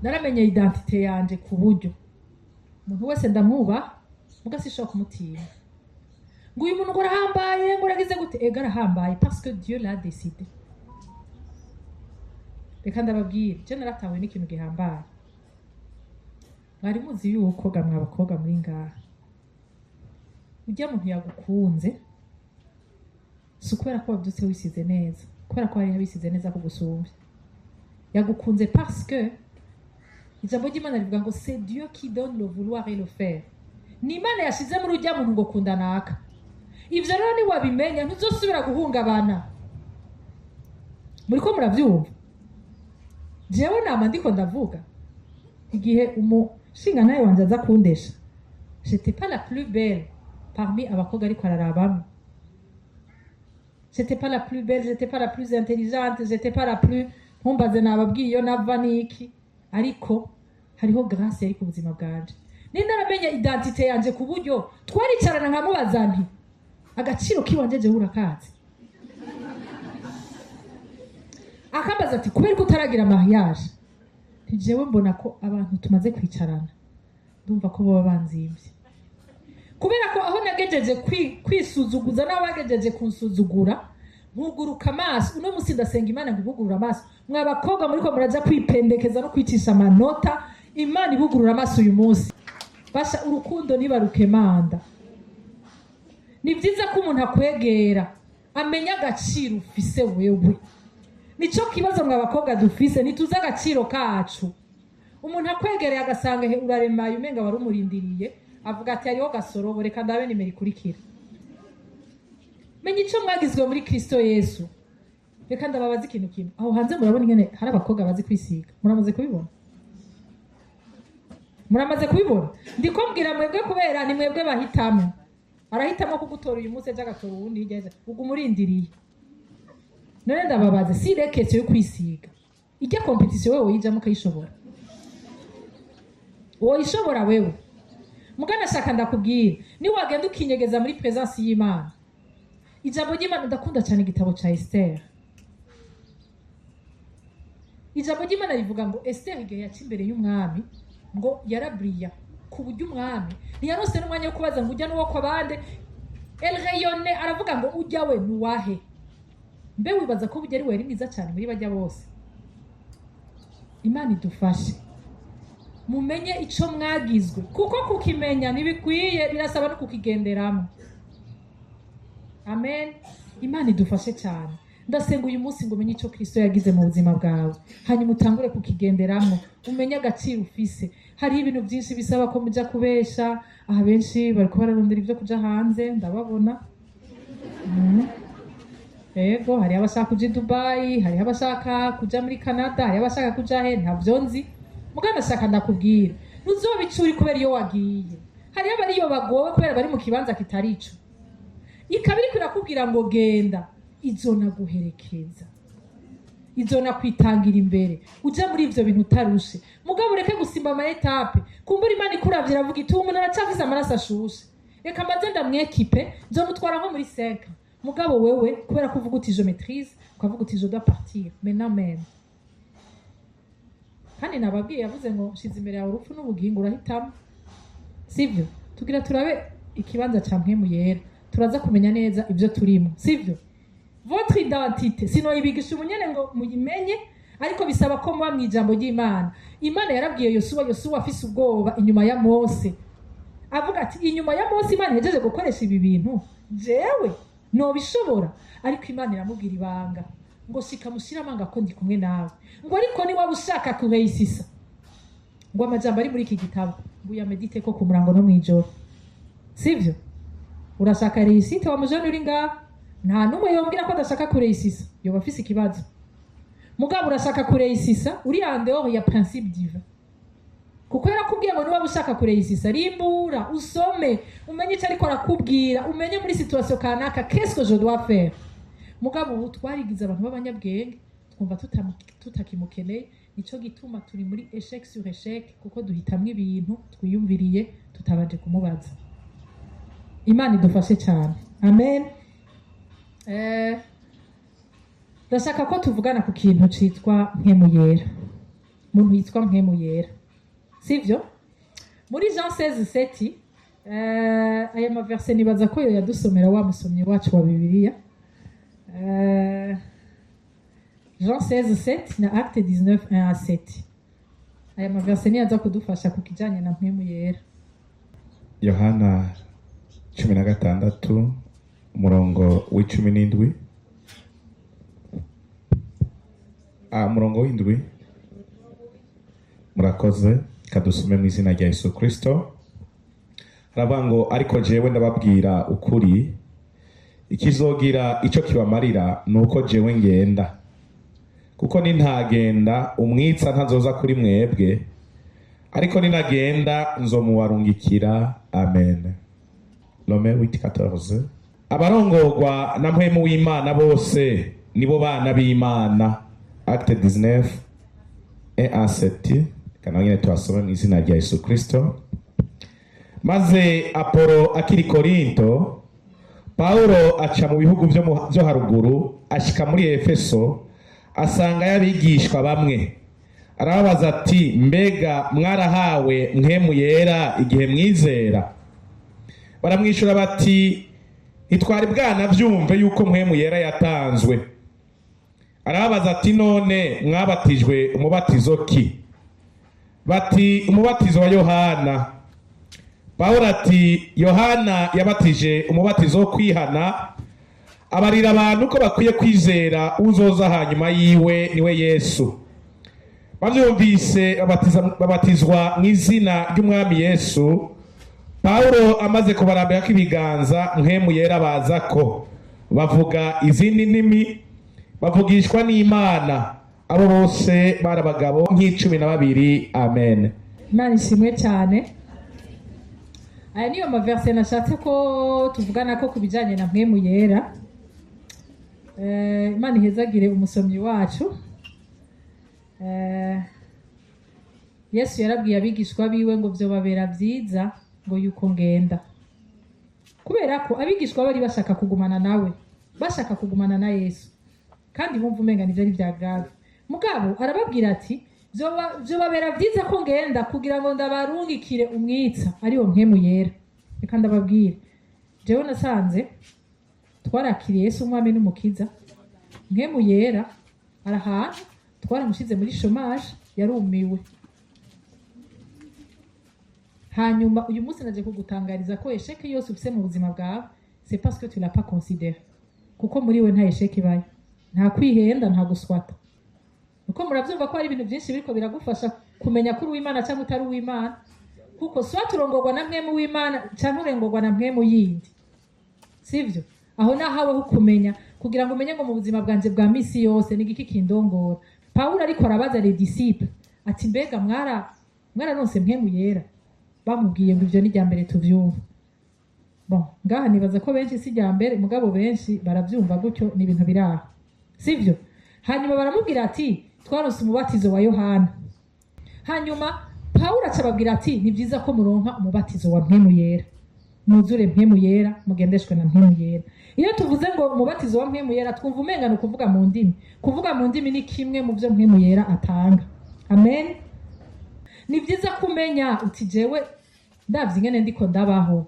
naramenye identité yanje, ku buryo umuntu wese ndamwubaha, muga sinshobora kumutinya ngo uyu muntu ngo arahambaye, ngo uragize gute. Ega arahambaye parce que Dieu l'a décidé. Reka ndababwire, je naratahuye n'ikintu gihambaye. Mwari muzi yuko ga mwa bakobwa muri ngaha, ujya muntu yagukunze si ukubera ko wabyutse wisize neza, kubera ko hariho abisize neza kugusumbya. Yagukunze parce que ijambo ry'Imana rivuga ngo c'est Dieu qui donne le vouloir et le faire. Ni Imana yashize muri ujya muntu ngo kunda naka. Ivyo rero niwabimenya ntuzosubira guhungabana. Muriko muravyumva? Jewe nama ndiko ndavuga, igihe umushingantahe wanje aza kundesha, j'étais pas la plus belle parmi abakobwa ariko ararabamwe. J'étais pas la plus belle, j'étais pas la plus intelligente, j'étais pas la plus, ntumbaze, nababwiye iyo nava niki. Ariko hariho grâce yari ku buzima bwanje. Ni naramenya identité yanje, ku buryo twaricarana nkamubaza nti: "Agaciro kiwanje jewe urakazi?" Akambaza ati: "Kubera ko utaragira mariage?" Nti: "Jewe mbona ko abantu tumaze kwicarana ndumva ko baba banzimvye, kubera ko aho nagejeje kwisuzuguza n'aho bagejeje kunsuzugura, nkuguruka amaso." Uno munsi ndasenga Imana ngo ibugurure amaso. Mwa bakobwa muriko muraja kwipendekeza no kwicisha amanota, Imana ibugurura amaso uyu munsi. Basha, urukundo ntibarukemanda. Ni byiza ko umuntu akwegera amenya agaciro ufise wewe. Nico kibazo mwa bakobwa dufise, ntituzi agaciro kacu. Umuntu akwegereye agasanga he uraremaye, umenga wari umurindiriye, avuga ati: "Hariho gasorobo, reka ndabe nimero ikurikira." Menya icyo mwagizwe muri Kristo Yesu. Reka ndababaza ikintu kimwe. Aho hanze murabona ingene hari abakobwa bazi kwisiga? Muramaze kubibona? Muramaze kubibona? Ndiko mbwira mwebwe, kubera ni mwebwe bahitamo. Arahitamo kugutora uyu munsi, ejo agatora uwundi, hirya y'ejo uguma urindiriye. None ndababaze, si rekese yo kwisiga ijya compétition, wewe woyijamo ukayishobora? Woyishobora wewe? Mugana shaka ndakubwira, niwagenda ukinyegeza muri présence y'Imana, ijambo ry'Imana, ndakunda cyane igitabo ca Esther. Ijambo ry'Imana rivuga ngo Esther igihe yaca imbere y'umwami ngo yaraburiya, ku buryo umwami ntiyaronse n'umwanya wo kubaza ngo ujya n'uwo kwa bande. Elle rayonnait. Aravuga ngo ujya we nuwahe? Mbe wibaza ko burya ari we yari mwiza cyane muri bajya bose? Imana idufashe mumenye ico mwagizwe, kuko kukimenya ntibikwiye, birasaba no kukigenderamo. Amen. Imana idufashe cyane. Ndasenga uyu munsi ngo umenye icyo Kristo yagize mu buzima bwawe, hanyuma utangure kukigenderamo, umenye agaciro ufise. Hariho ibintu byinshi bisaba ko muja kubesha. Aha benshi bariko bararondera ibyo kuja hanze, ndababona. Ego, hariho abashaka kuja i Dubayi, hariho abashaka kuja muri Canada, hariho abashaka kuja he, ntavyo nzi. Mugana shaka ndakubwira, ntuzobicuri kubera iyo wagiye. Hariho abariyo bagowe kubera bari mu kibanza kitari ico. Ikaba iriko irakubwira ngo genda, izonaguherekeza, izonakwitangira imbere, uja muri ivyo bintu utarushe. Mugabo ureke gusimba ama étapes. Kumbura Imana ikuravye iravuga iti: "Uwo muntu aracafise amaraso ashushe, reka mbanze ndamwekipe, nzomutwara nko muri 5." Mugabo wewe kubera ko uvuga uti "je maîtrise", ukavuga uti "je dois partir maintenant même". Kandi nababwiye, yavuze ngo nshize imbere yawe urupfu n'ubugingo, urahitamo, sivyo? Tugira turabe ikibanza ca Mpwemu Yera, turaza kumenya neza ibyo turimo, sivyo? Votre identité sinoyibigisha umunyene ngo muyimenye, ariko bisaba ko muba mu ijambo ry'Imana. Imana yarabwiye Yosuwa. Yosuwa afise ubwoba inyuma ya Mose, avuga ati: "Inyuma ya Mose Imana ihejeje gukoresha ibi bintu, jewe nobishobora?" Ariko Imana iramubwira ibanga ngo: "Shika mushire amanga ko ndi kumwe nawe." Ngo ariko niwaba ushaka kureyisisa, ngo amajambo ari muri iki gitabo ngo uyamédite ko ku murango no mw'ijoro, sivyo? Urashaka réussite, wa mujene uri ngaha? Nta n'umwe yombwira ko adashaka kureyisisa, yoba afise ikibazo. Mugabo urashaka kureyisisa uri en dehors ya principe divin, kuko yarakubwiye ngo niba ushaka kureyisisa, rimbura usome, umenye icyo ariko arakubwira, umenye muri situation kanaka qu'est-ce que je dois faire. Mugabo ubu twarigize abantu b'abanyabwenge, twumva tutakimukeneye. Nico gituma turi muri échec sur échec, kuko duhitamwo ibintu twiyumviriye tutabanje kumubaza. Imana idufashe cyane. Amen. Ndashaka ko tuvugana ku kintu citwa Mpwemu Yera, umuntu yitwa Mpwemu Yera, sivyo? Muri Jean 16:7, aya maverse nibaza ko yo yadusomera wa musomyi wacu wa Bibiliya. Jean 16:7 na Acte 19 1 à 7, aya maverse niyo aza kudufasha ku kijanye na Mpwemu Yera. Yohana 16, umurongo w'17, umurongo w'7. Murakoze. Kadusome mu izina rya Yesu Kristo. Haravuga ngo: "Ariko jewe ndababwira ukuri, ikizogira ico kibamarira ni uko jewe ngenda, kuko nintagenda umwitsa ntazoza kuri mwebwe, ariko ninagenda nzomubarungikira." Amen. Romains 8:14. Abarongorwa na Mpwemu w'Imana bose nibo bana b'Imana. Acte 19 1 à 7, kana nyene tuhasome mu izina rya Yesu Kristo. Maze Apolo akiri Korinto, Paulo aca mu bihugu vyo haruguru, ashika muri Efeso, asanga y'abigishwa bamwe. Arababaza ati: "Mbega mwarahawe Mpwemu Yera igihe mwizera?" Baramwishura bati: "Ntitwari bwanavyumve yuko Mpwemu Yera yatanzwe." Arababaza ati: "None mwabatijwe umubatizo ki?" Bati: "Umubatizo wa Yohana." Pawulo ati: "Yohana yabatije umubatizo wo kwihana, abarira abantu ko bakwiye kwizera uzoza hanyuma yiwe, niwe Yesu. Bavyumvise babatizwa mu izina ry'Umwami Yesu. Pawulo amaze kubarambirako ibiganza, Mpwemu Yera baza ko Bavuga izindi ndimi, bavugishwa n'Imana. Abo bose bari abagabo nk'12. Amen. Imana ishimwe cyane. Aya niyo ma versets nashatse ko tuvugana ko ku bijyanye na Mpwemu Yera. Imana ihezagire umusomyi wacu. Yesu yarabwiye abigishwa biwe ngo vyobabera vyiza ngo yuko ngenda, kubera ko abigishwa bari bashaka kugumana nawe, bashaka kugumana na Yesu, kandi bumva umenga nivyo ari vya grave. Mugabo arababwira ati: "Vyobabera vyiza ko ngenda kugira ngo ndabarungikire umwitsa, ariwo Mpwemu Yera." Reka ndababwire, jewe nasanze twarakiriye Yesu umwami n'umukiza, Mpwemu Yera ari ahantu twaramushize muri chômage, yarumiwe. Hanyuma uyu munsi naje kugutangariza ko échec yose ufise mu buzima bwawe, c'est parce que tu l'as pas considéré, kuko muri we nta échec ibayo, nta kwihenda, nta guswata. Uko murabyumva ko hari ibintu byinshi biriko biragufasha kumenya ko uri uw'Imana cyangwa utari uw'Imana, kuko soit urongorwa na Mpwemu w'Imana cyangwa urengorwa na mpwemu yindi, sivyo? Aho nahaweho kumenya, kugira ngo umenye ngo mu buzima bwanje bwa misi yose ni igiki kindongora. Pawulo ariko arabaza les disciples ati: "Mbega mwararonse Mpwemu Yera?" Bamubwiye ngo ivyo ni irya mbere tuvyumva. Bon, ngaha nibaza ko benshi si irya mbere, mugabo benshi baravyumva gutyo, ni ibintu biri aho, sivyo? Hanyuma baramubwira ati: "Twaronse umubatizo wa Yohana." Hanyuma Pawulo aca ababwira ati: "Ni byiza ko muronka umubatizo wa Mpwemu Yera, mwuzure Mpwemu Yera, mugendeshwe na Mpwemu Yera." Iyo tuvuze ngo umubatizo wa Mpwemu Yera, twumva umenga ni ukuvuga mu ndimi. Kuvuga mu ndimi ni kimwe mu byo Mpwemu Yera atanga. Amen. Ni byiza kumenya uti: "Jewe ndavye ingene ndiko ndabaho,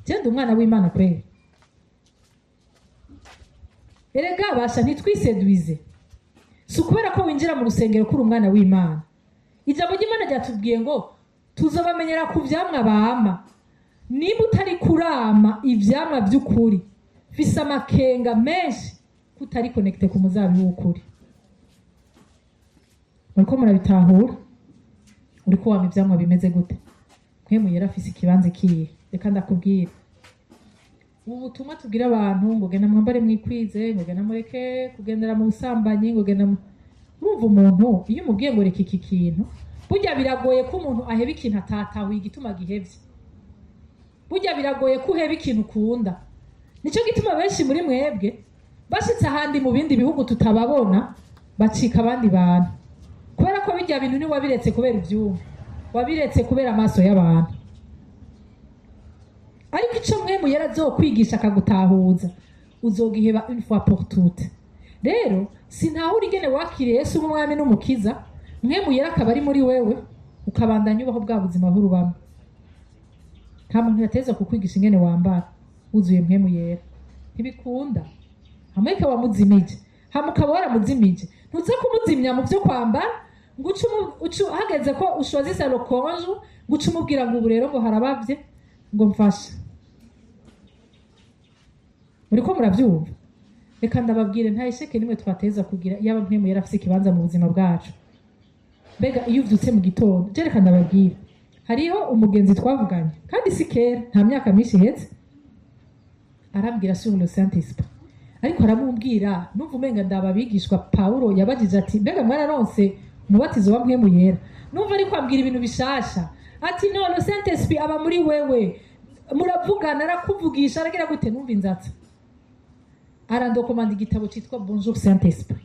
je ndi umwana w'Imana kweri?" Erega basha, ntitwisedwize. Si ukubera ko winjira mu rusengero kuri umwana w'Imana. Ijambo ry'Imana ryatubwiye ngo tuzobamenyera ku vyamwa bama. Niba utari kurama ivyamwa vy'ukuri, fise amakenga menshi ko utari connecté ku muzabibu w'ukuri. Muriko murabitahura? Uriko wama ivyamwa bimeze gute? Mpwemu Yera afise ikibanza kihe? Reka ndakubwira, ubu butumwa tubwira abantu ngo genda mwambare mwikwize, ngo genda mureke kugendera mu busambanyi, ngo genda urumva umuntu iyo umubwiye ngo reka iki kintu, burya biragoye ko umuntu aheba ikintu atatahuye igituma gihevye. Burya biragoye ko uheba ikintu ukunda. Nicyo gituma benshi muri mwebwe bashitse ahandi mu bindi bihugu tutababona, bacika abandi bantu, kubera ko bijya bintu ntiwabiretse kubera ivyumva, wabiretse kubera amaso y'abantu. Ariko ico Mpwemu Yera azokwigisha akagutahuza, uzogiheba une fois pour toutes. Rero sintahura ingene wakiriye Yesu nk'umwami n'umukiza, Mpwemu Yera akaba ari muri wewe, ukabandanya ubaho bwa buzima bw'urubamo. Nta muntu yateza kukwigisha ingene wambara wuzuye Mpwemu Yera, ntibikunda. Hamwe wamuzimije, hama ukaba waramuzimije, ntuze kumuzimya mu byo kwambara ngo uce hageze ko ushoza le conjoint, ngo uce umubwira ngo ubu rero ngo harabavye, ngo mfasha. Muriko muravyumva? Reka ndababwire, nta échec nimwe twateza kugira yaba Mpwemu Yera afise ikibanza mu buzima bwacu. Mbega iyo uvyutse mu gitondo? Je reka ndababwire, hariho umugenzi twavuganye, kandi si kera, nta myaka myinshi iheze, arambwira sur le Saint Esprit. Ariko aramubwira, numva umenga ndaba abigishwa Pawulo yabajije ati: "Mbega mwararonse umubatizo wa Mpwemu Yera?" Numva ariko ambwira ibintu bishasha, ati: "No, le Saint Esprit aba muri wewe, muravugana, arakuvugisha, aragira gute." Numva inzatsa, arandokomanda igitabo cyitwa Bonjour Saint Esprit.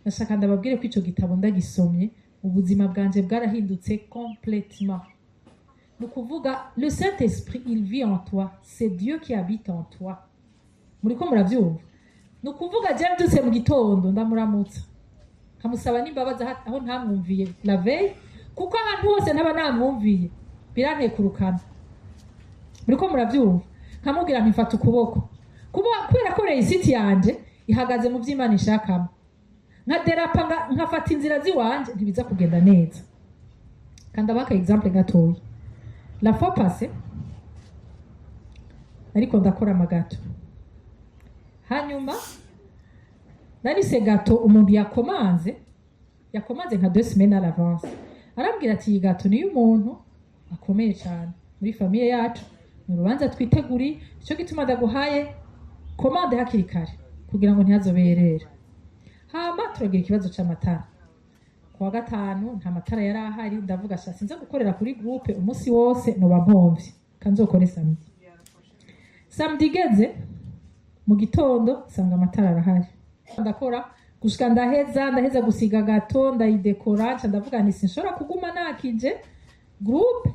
Ndashaka ndababwire ko ico gitabo ndagisomye, ubuzima bwanje bwarahindutse complètement. Ni ukuvuga, le Saint Esprit, il vit en toi, c'est Dieu qui habite en toi. Muriko muravyumva? Ni ukuvuga, je mbyutse mu gitondo ndamuramutsa, nkamusaba n'imbabazi aho ntamwumviye la veille, kuko ahantu hose ntaba namwumviye birantekurukana. Muriko muravyumva? Nkamubwira nti: "Mfata ukuboko." Kubera ko réussite yanje ihagaze mu vy'Imana ishakamo, nkaderapa nkafata inzira ziwanje, ntibiza kugenda neza. Kandi abaka exemple gatoya: la fois passée ariko ndakora ama gâteaux, hanyuma narise gâteau umuntu yakomanze nka 2 semaines à l'avance. Arambwira ati: "Iyi gâteau niyo umuntu akomeye cyane muri famille yacu, ni urubanza twiteguriye, nicyo gituma ndaguhaye Commande hakiri kare kugira ngo ntihazoberere. Hama turagira ikibazo c'amatara. Kuwa gatanu nta matara yari ahari. Ndavuga: "Sha, sinza gukorera kuri groupe umunsi wose, noba mpomvye, kanzokore samedi." Samedi igeze mu gitondo, nsanga amatara arahari. Ndakora gushika ndaheza gusiga gâteau, ndayidekora. Nca ndavuga nti: "Sinshobora kuguma nakije groupe,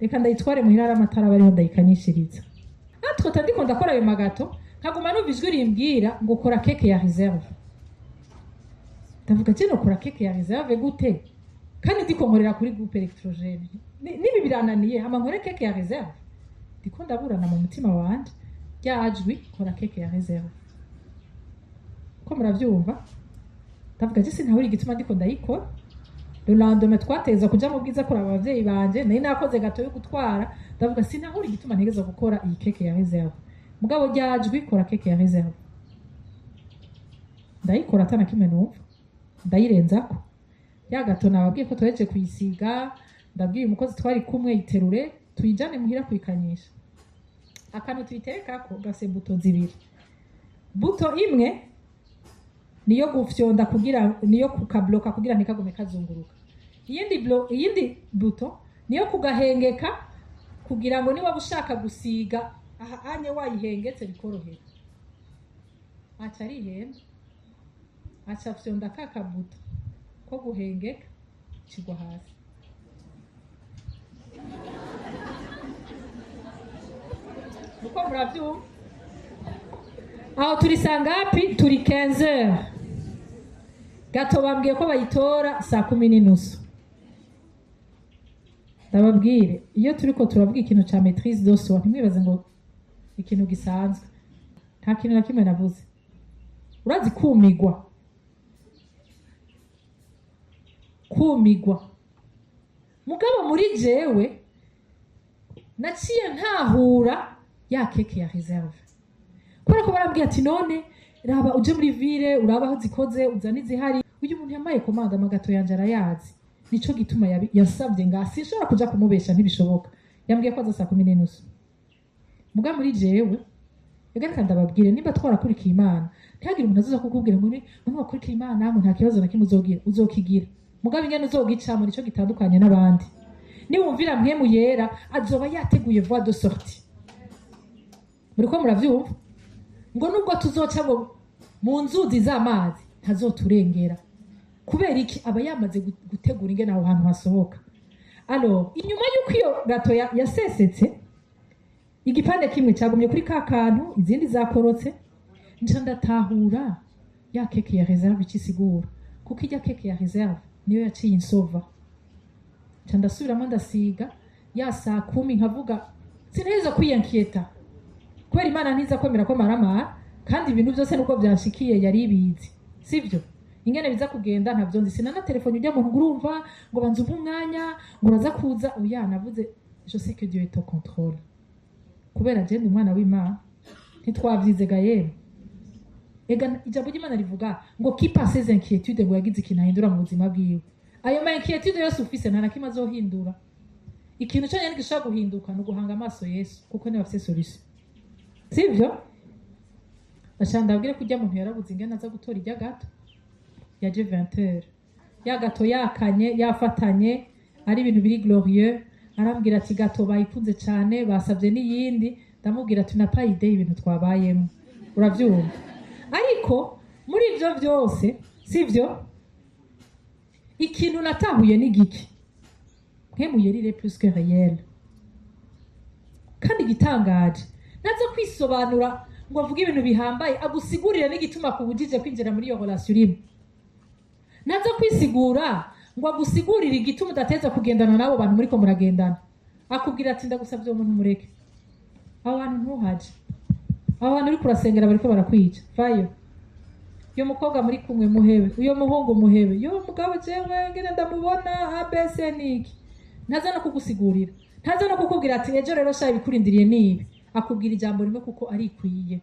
reka ndayitware muhira, ari amatara bariho, ndayikanyishiriza." Entre ndiko ndakora ayo ma gâteaux, nkaguma numva ijwi rimbwira ngo: "Kora cake ya réserve." Ndavuga: "Je nokora cake ya réserve gute kandi ndiko nkorera kuri groupe électrogène? Nibi birananiye, hama nkore cake ya réserve?" Ndiko ndaburana mu mutima wanje, ryajwi: "Kora cake ya réserve." Ko muravyumva? Ndavuga: "Je sintabura igituma ndiko ndayikora." Le lendemain twateza kuja mu bwiza kuraba abavyeyi banje, nari nakoze gâteau yo gutwara. Ndavuga: "Sinahura igituma ntegeza gukora iyi cake ya réserve." Mugabo ryajwi: "Kora cake ya réserve." Ndayikora atana kimwe numva, ndayirenzako ya gâteau. Nababwiye ko tuhejeje kuyisiga. Ndabwiye umukozi twari kumwe: "Yiterure tuyijane muhira kuyikanyisha." Akantu tuyiterekako gafise bouton zibiri. Bouton imwe niyo gufyonda kugira, niyo kukabloka kugira ntikagume kazunguruka. Iyindi bouton niyo kugahengeka kugira ngo niba ushaka gusiga aha anye wayihengetse bikorohera. Aca arihenda, aca afyonda ka ka bouton ko guhengeka, kigwa hasi. Uko muravyumva aho, turi saa ngapi? Turi 15 heures. Gâteau bambwiye ko bayitora saa 10:30. Ndababwire, iyo turiko turavuga ikintu ca maîtrise de soi, ntimwibaze ngo ikintu gisanzwe. Nta kintu na kimwe navuze. Urazi kumigwa, kumigwa. Mugabo muri jewe naciye ntahura ya cake ya réserve, kubera ko barambwiye ati: "None raba uje muri ville, uraba aho zikoze, uzane izihari." Uyu muntu yamaye commande, ama gâteaux yanje arayazi, nico gituma yasabye nga sinshobora kuja kumubesha, ntibishoboka. Yambwiye ko aza saa 10:30. Muga muri jewe reka ndababwire, nimba twarakurikiye Imana, ntihagire umuntu azoza kukubwira ngo ni wakurikiye Imana ngo nta kibazo na kimwe uzogira. Uzokigira, mugabo ingene uzogicamo nico gitandukanye n'abandi. Niwumvira Mpwemu Yera, azoba yateguye voie de sortie. Muriko muravyumva? Ngo nubwo tuzoca ngo mu nzuzi z'amazi, ntazoturengera. Kubera iki? Aba yamaze gutegura ingene aho hantu hasohoka. Alors, inyuma y'uko iyo gâteau yasesetse, igipande kimwe cyagumye kuri ka kantu, izindi zakorotse, nca ndatahura ya cake ya réserve ikisigura, kuko ijya cake ya réserve niyo yaciye insova. Nca ndasubiramo, ndasiga ya saa 10. Nkavuga: "Sinaheza kwiyankiyeta, kubera Imana ntiza kwemera ko maramara, kandi ibintu byose nuko byanshikiye yari ibizi, sivyo? Ingene biza kugenda ntabyo nzi." Sinana telefone ujya muntu ngo: "Urumva," ngo, "banza umpe umwanya," ngo, "uraza kuza." Oya, navuze: "Je sais que Dieu est au contrôle, kubera je ndi umwana w'Imana." Ntitwavyizega yemwe. Ega ijambo ry'Imana rivuga ngo: "Qui par ses inquiétudes ngo yagize ikintu ahindura mu buzima bwiwe?" Ayo ma inquiétude yose ufise, nta na kimwe azohindura. Ikintu cyonyine gishobora guhinduka ni uguhanga amaso Yesu, kuko niwe afise solution, sivyo? Ndashaka ndabwire ko ujya muntu yarabuze ingene aza gutora ijya gâteau. Yaje 20 heures, ya gâteau yakanye, yafatanye, ari ibintu biri glorieux. Arambwira ati: "Gâteau bayikunze cyane, basabye n'iyindi." Ndamubwira ati: "Na pas idée ibintu twabayemo." Uravyumva? Ariko muri ivyo vyose, sivyo, ikintu natahuye ni giki? Mpwemu Yera, il est plus que réel. Kandi igitangaje, naza kwisobanura ngo avuge ibintu bihambaye, agusigurire n'igituma akubujije kwinjira muri iyo relation urimo. Naza kwisigura ngo agusigurire igituma udateza kugendana n'abo bantu muriko muragendana. Akubwira ati: "Ndagusabye, uwo muntu mureke, aho hantu ntuhaje, aho hantu uriko urasengera bariko barakwica, vayo, uyo mukobwa muri kumwe muhebe, uyo muhungu muhebe, yo mugabo jewe ngene ndamubona abc niki." Ntaza no kugusigurira, ntaza no kukubwira ati: "Ejo rero sha ibikurindiriye nibi." Akubwira ijambo rimwe kuko arikwiye.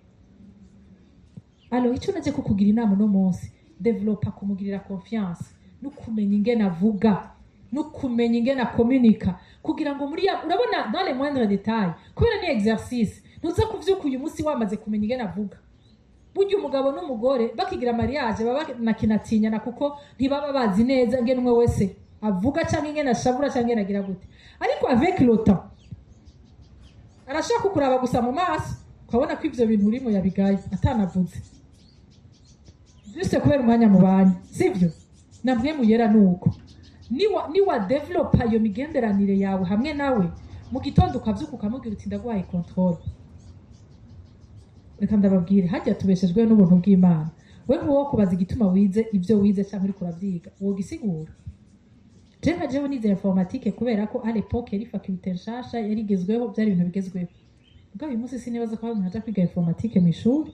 Alors, icyo naje kukugira inama uno munsi: développa kumugirira confiance no kumenya ingene avuga no kumenya ingene akomunika, kugira ngo muri ya, urabona, dans les moindres détails, kubera ni exercice. Ntuza kuvyuka uyu munsi wamaze kumenya ingene avuga. Burya umugabo n'umugore bakigira mariage baba banakinatinyana, kuko ntibaba bazi neza ngene umwe wese avuga, cyangwa ingene ashavura, cyangwa ingene agira gute. Ariko avec le temps arashaka kukuraba gusa mu maso, ukabona ko ivyo bintu urimo yabigaye atanavuze, juste kubera umwanya mubanye, sivyo? Na Mpwemu Yera nuko niwa developa iyo migenderanire yawe hamwe nawe, mu gitondo ukavyuka ukamubwira uti: "Ndaguhaye contrôle." Reka ndababwire, hajya tubeshejweho n'ubuntu bw'Imana. We nkuwo kubaza igituma wize ibyo wize cyangwa uriko uravyiga, wogisigura? Je nka jewe nize informatique kubera ko à l'époque yari faculté nshasha, yari igezweho, byari ibintu bigezweho. Ubwo uyu munsi sinibaza ko hari umuntu aja kwiga informatique mu ishuri,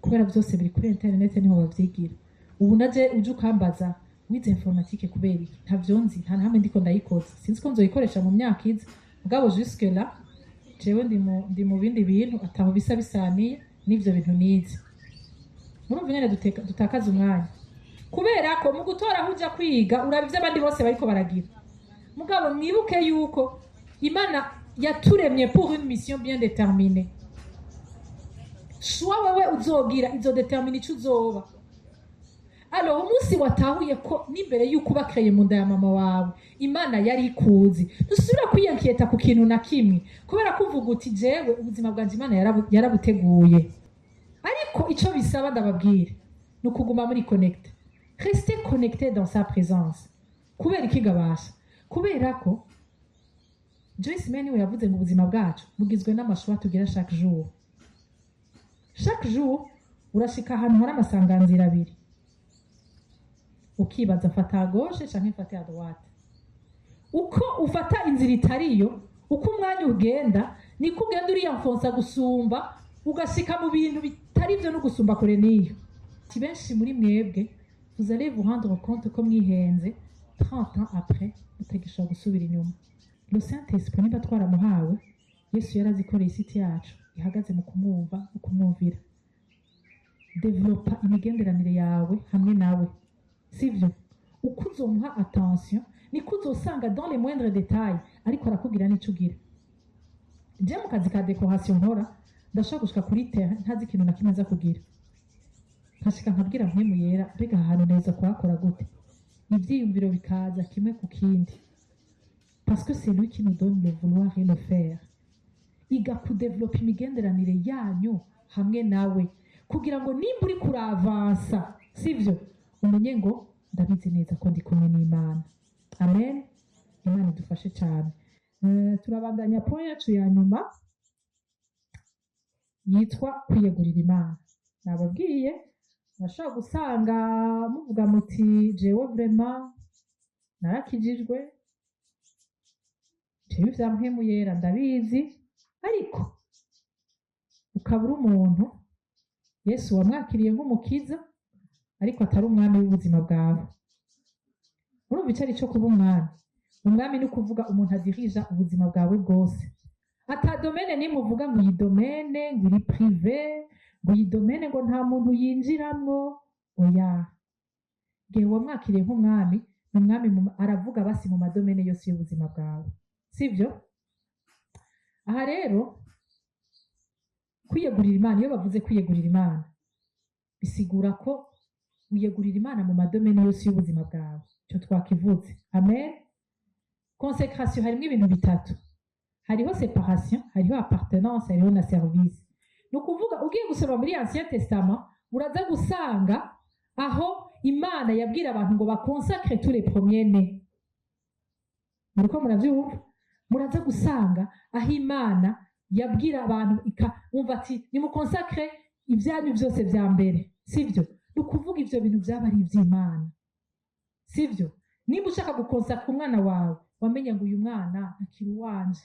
kubera byose biri kuri internet, niho bavyigira. Ubu naje uje ukambaza wize informatique kubera iki, ntavyo nzi, nta na hamwe ndiko ndayikoza. Sinzi ko nzoyikoresha mu myaka iza, mugabo jusque là jewe ndi mu bindi bintu ataho bisa bisaniye n'ivyo bintu nize. Murumva ingene dutakaza umwanya, kubera ko mu gutora aho uja kwiga uraba ivyo abandi bose bariko baragira. Mugabo mwibuke yuko Imana yaturemye pour une mission bien déterminée. Choix wewe uzogira izodetermina ico uzoba. Alors umunsi watahuye ko n'imbere y'uko uba créé mu nda ya mama wawe Imana yari ikuzi, ntusubira kwiyankiyeta ku kintu na kimwe, kubera ko uvuga uti: "Jewe ubuzima bwanje Imana yarabuteguye." Ariko ico bisaba, ndababwire, ni ukuguma muri connecté, rester connecté dans sa présence. Kubera iki gabasha? Kubera ko Joyce Meyer niwe yavuze ngo ubuzima bwacu bugizwe n'ama choix tugira chaque jour. Chaque jour urashika ahantu hari amasanganzira abiri, ukibaza: mfata à gauche canke mfate à droite? Uko ufata inzira itariyo, uko umwanya ugenda, niko ugenda uriyanfonsa gusumba, ugashika mu bintu bitari byo no gusumba kure. N'iyo ati benshi muri mwebwe, vous allez vous rendre compte ko mwihenze 30 ans après, mutagishobora gusubira inyuma. Le Saint Esprit niba twaramuhawe, Yesu yarazikoreye isi yacu ihagaze mu kumwumva no kumwumvira. Developa imigenderanire yawe hamwe nawe, sivyo? Uko uzomuha attention, niko uzosanga dans les moindres détails ariko arakubwira n'ico ugira. Je mu kazi ka décoration nkora, ndashobora gushika kuri terrain ntazi ikintu na kimwe nza kugira, nkashika nkabwira Mpwemu Yera: "Mbega aha hantu neza kuhakora gute?" Ivyiyumviro bikaza kimwe ku kindi, parce que c'est lui qui nous donne le vouloir et le faire. Iga kudevelopa imigenderanire yanyu hamwe nawe, kugira ngo nimba uri kuravansa, sivyo, umenye ngo ndabizi neza ko ndi kumwe n'Imana. Amen. Imana idufashe cyane. Turabandanya point yacu ya nyuma yitwa kwiyegurira Imana. Nababwiye, urashobora gusanga muvuga muti: "Jewe vraiment narakijijwe, jewe ivya Mpwemu Yera ndabizi." Ariko ukaba uri umuntu Yesu wamwakiriye nk'umukiza, ariko atari umwami w'ubuzima bwawe. Urumva icyo ari cyo kuba umwami? Umwami ni ukuvuga umuntu adirija ubuzima bwawe bwose. Ata domaine nimwe uvuga ngo iyi domaine ngo iri privé, ngo iyi domaine ngo nta muntu yinjiramwo. Oya, igihe wamwakiriye nk'umwami, ni umwami aravuga basi mu ma domaines yose y'ubuzima bwawe, sibyo? Aha rero kwiyegurira Imana, iyo bavuze kwiyegurira Imana, bisigura ko wiyegurira Imana mu ma domaines yose y'ubuzima bwawe. Icyo twakivuze, amen. Consécration harimo ibintu bitatu: hariho séparation, hariho appartenance, hariho na service. Ni ukuvuga ugiye gusoma muri Ancien Testament, uraza gusanga aho Imana yabwira abantu ngo bakonsacre tous les premiers nés. Muriko muravyumva? Muraza gusanga aho Imana yabwira abantu wumva ati: "Nimukonsacre ibyanyu byose vya mbere," sivyo? Ni ukuvuga ivyo bintu vyaba ari ivy'Imana, sivyo? Nimba ushaka gukonsakra umwana wawe, wamenye ngo uyu mwana ntakiri uwanje,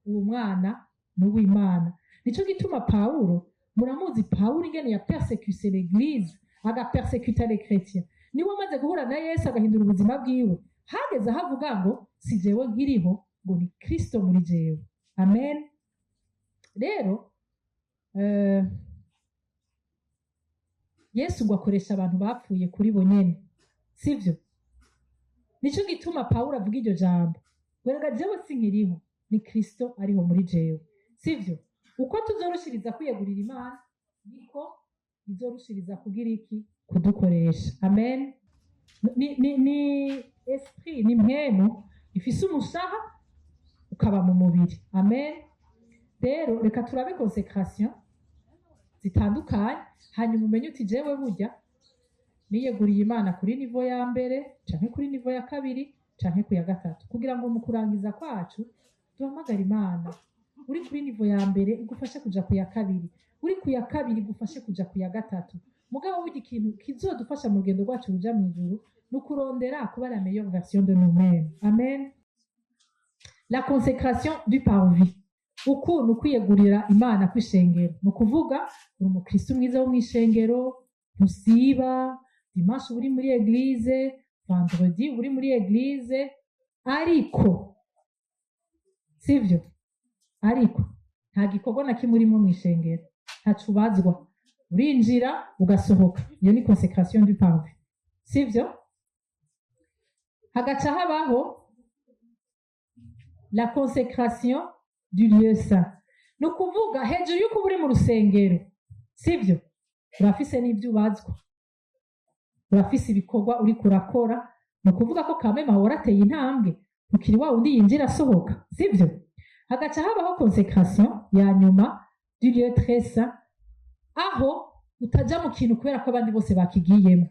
uwo mwana ni uw'Imana. Nico gituma Pawulo, muramuzi Pawulo ingene ya persécuté l'église, agapersecuta les chrétiens, niwe amaze guhura na Yesu agahindura ubuzima bwiwe, hageze aho avuga ngo si jewe nkiriho, ngo ni Kristo muri jewe. Amen. Rero Yesu ngo akoresha abantu bapfuye kuri bo nyene, sivyo? Nico gituma Pawulo avuga iryo jambo ngo rega jewe sinkiriho, ni Kristo ariho muri jewe, sivyo? Uko tuzoroshiriza kwiyegurira Imana, niko Izorushiriza kugira iki? Kudukoresha. Amen. Ni esprit, ni mpwemu ifise umushaha ukaba mu mubiri. Amen. Rero reka turabe consécration zitandukanye, hanyuma umenye uti: "Jewe burya niyeguriye Imana kuri niveau ya mbere, canke kuri niveau ya kabiri, canke ku ya gatatu," kugira ngo mu kurangiza kwacu duhamagare Imana. Uri kuri niveau ya mbere, igufashe kuja ku ya kabiri. Uri ku ya kabiri, igufashe kuja ku ya gatatu. Mugabo burya ikintu kizodufasha mu rugendo rwacu ruja mu ijuru ni ukurondera kuba la meilleure version de nous-mêmes. Amen. La consécration du parvis, uku ni ukwiyegurira Imana kw'ishengero. Ni ukuvuga uri umukristo mwiza wo mu ishengero, ntusiba dimanche, uba uri muri église, vendredi uba uri muri église, ariko sivyo? Ariko nta gikorwa na kimwe urimo mu ishengero, ntaco ubazwa, urinjira ugasohoka. Iyo ni consécration du parvis, sivyo? Hagaca habaho la consécration du lieu saint. Ni ukuvuga hejuru y'uko uba uri mu rusengero, sivyo, urafise n'ibyo ubazwa, urafise ibikorwa uriko urakora. Ni ukuvuga ko kameme aho warateye intambwe, ukiri wa wundi yinjira asohoka, sivyo? Hagaca habaho consécration ya nyuma du lieu très saint, aho utaja mu kintu kubera ko abandi bose bakigiyemo,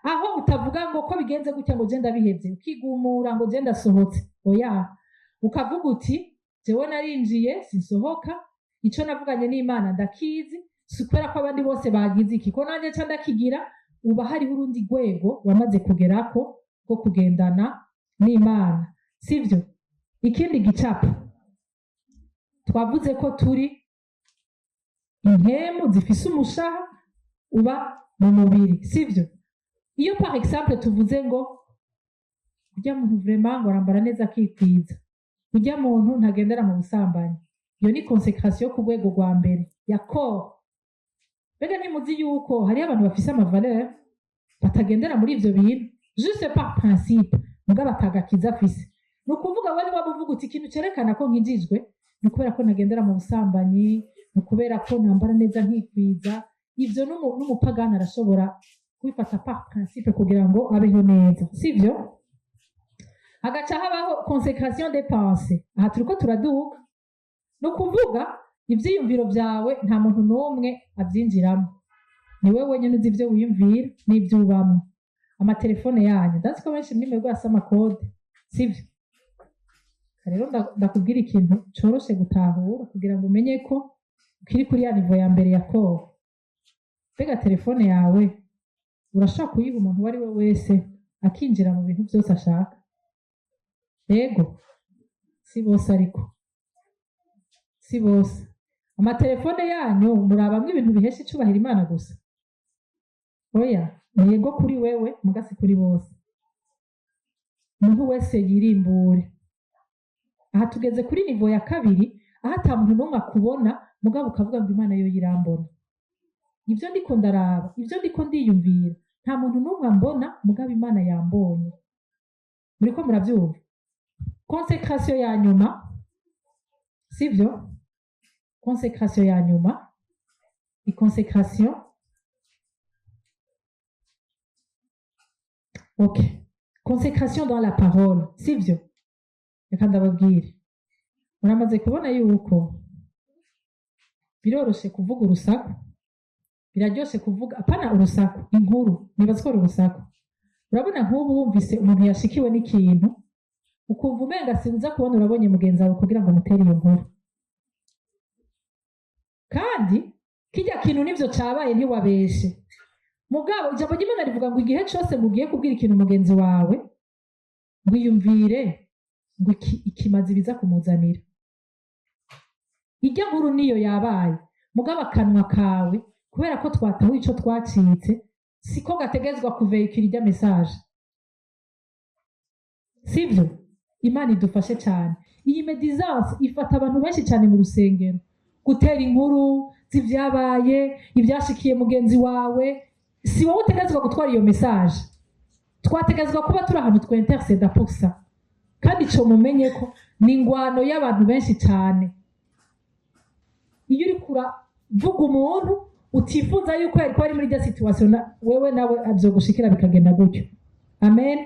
aho utavuga ngo ko bigenze gutya ngo je ndabihevye, ukigumura ngo je ndasohotse. Oya, ukavuga uti: "Jewe narinjiye, sinsohoka. Ico navuganye n'Imana ndakizi, si kubera ko abandi bose bagize iki ko nanjye nca ndakigira." Uba hariho urundi rwego wamaze kugerako rwo kugendana n'Imana, sivyo? Ikindi gicapo, twavuze ko turi impemu zifise umushaha uba mu mubiri, sivyo? Iyo par exemple tuvuze ngo urya muntu vraiment ngo arambara neza akikwiza, urya muntu ntagendera mu busambanyi, iyo ni consécration ku rwego rwa mbere ya corps. Mbega ntimuzi yuko hariho abantu bafise ama valeurs, batagendera muri ivyo bintu juste par principe, mugabo atagakiza afise? Ni ukuvuga wari waba uvuga uti: "Ikintu cerekana ko nkijijwe ni ukubera ko ntagendera mu busambanyi, ni ukubera ko nambara neza nkikwiza." Ivyo n'umupagani arashobora kubifata par principe kugira ngo abeho neza, sivyo? Hagaca habaho consécration des pensées. Aha turiko turaduga. Ni ukuvuga ivyiyumviro vyawe nta muntu n'umwe avyinjiramo, ni wewe wenyine uzi ivyo wiyumvira n'ivyo ubamwo. Amatelefone yanyu, ndazi ko benshi muri mwebwe bafise ama codes, sivyo? Rero ndakubwira ikintu coroshe gutahura kugira ngo umenye ko ukiri kuri ya niveau ya mbere ya corps. Mbega telefone yawe urashobora kuyiha umuntu uwo ari we wese akinjira mu bintu byose ashaka? Yego, si bose, ariko si bose. Amatelefone yanyu murabamwo ibintu bihesha icubahiro Imana gusa? Oya, ni yego kuri wewe, muga si kuri bose. Umuntu wese yirimbure. Aha tugeze kuri niveau ya kabiri, aho ata muntu n'umwe akubona, mugabo ukavuga ngo: "Imana yo yirambona. Ibyo ndiko ndaraba, ibyo ndiko ndiyumvira, nta muntu n'umwe ambona, mugabo Imana yambonye." Muriko murabyumva? Consécration ya nyuma, sivyo? Consécration ya nyuma ni consécration, ok, consécration dans la parole, sivyo? Reka ndababwire, muramaze kubona yuko biroroshe kuvuga urusaku, biraryoshe kuvuga, apana urusaku, inkuru. Nibaza ko ari urusaku. Urabona nk'ubu wumvise umuntu yashikiwe n'ikintu, ukumva umenga sinza kubona urabonye mugenzi wawe kugira ngo mutere iyo nkuru, kandi kirya kintu nivyo cabaye, ntiwabeshe. Mugabo ijambo ry'Imana rivuga ngo igihe cose mugiye kubwira ikintu mugenzi wawe, ngo iyumvire ngo ikimazi biza kumuzanira. Irya nkuru niyo yabaye, mugabo akanwa kawe, kubera ko twatahuye ico twacitse, siko gategezwa kuveyikira irya message, sivyo? Imana idufashe cyane. Iyi médisance ifata abantu benshi cyane mu rusengero, gutera inkuru z'ivyabaye, ivyashikiye mugenzi wawe. Si wowe utegetswe gutwara iyo message. Twategetswe kuba turi ahantu twinterceda pour ça. Kandi ico mumenye ko ni ingwano y'abantu benshi cyane. Iyo uriko uravuga umuntu, Utifuza yuko yari kuba ari muri rya situation, wewe nawe avyogushikira bikagenda gutyo. Amen.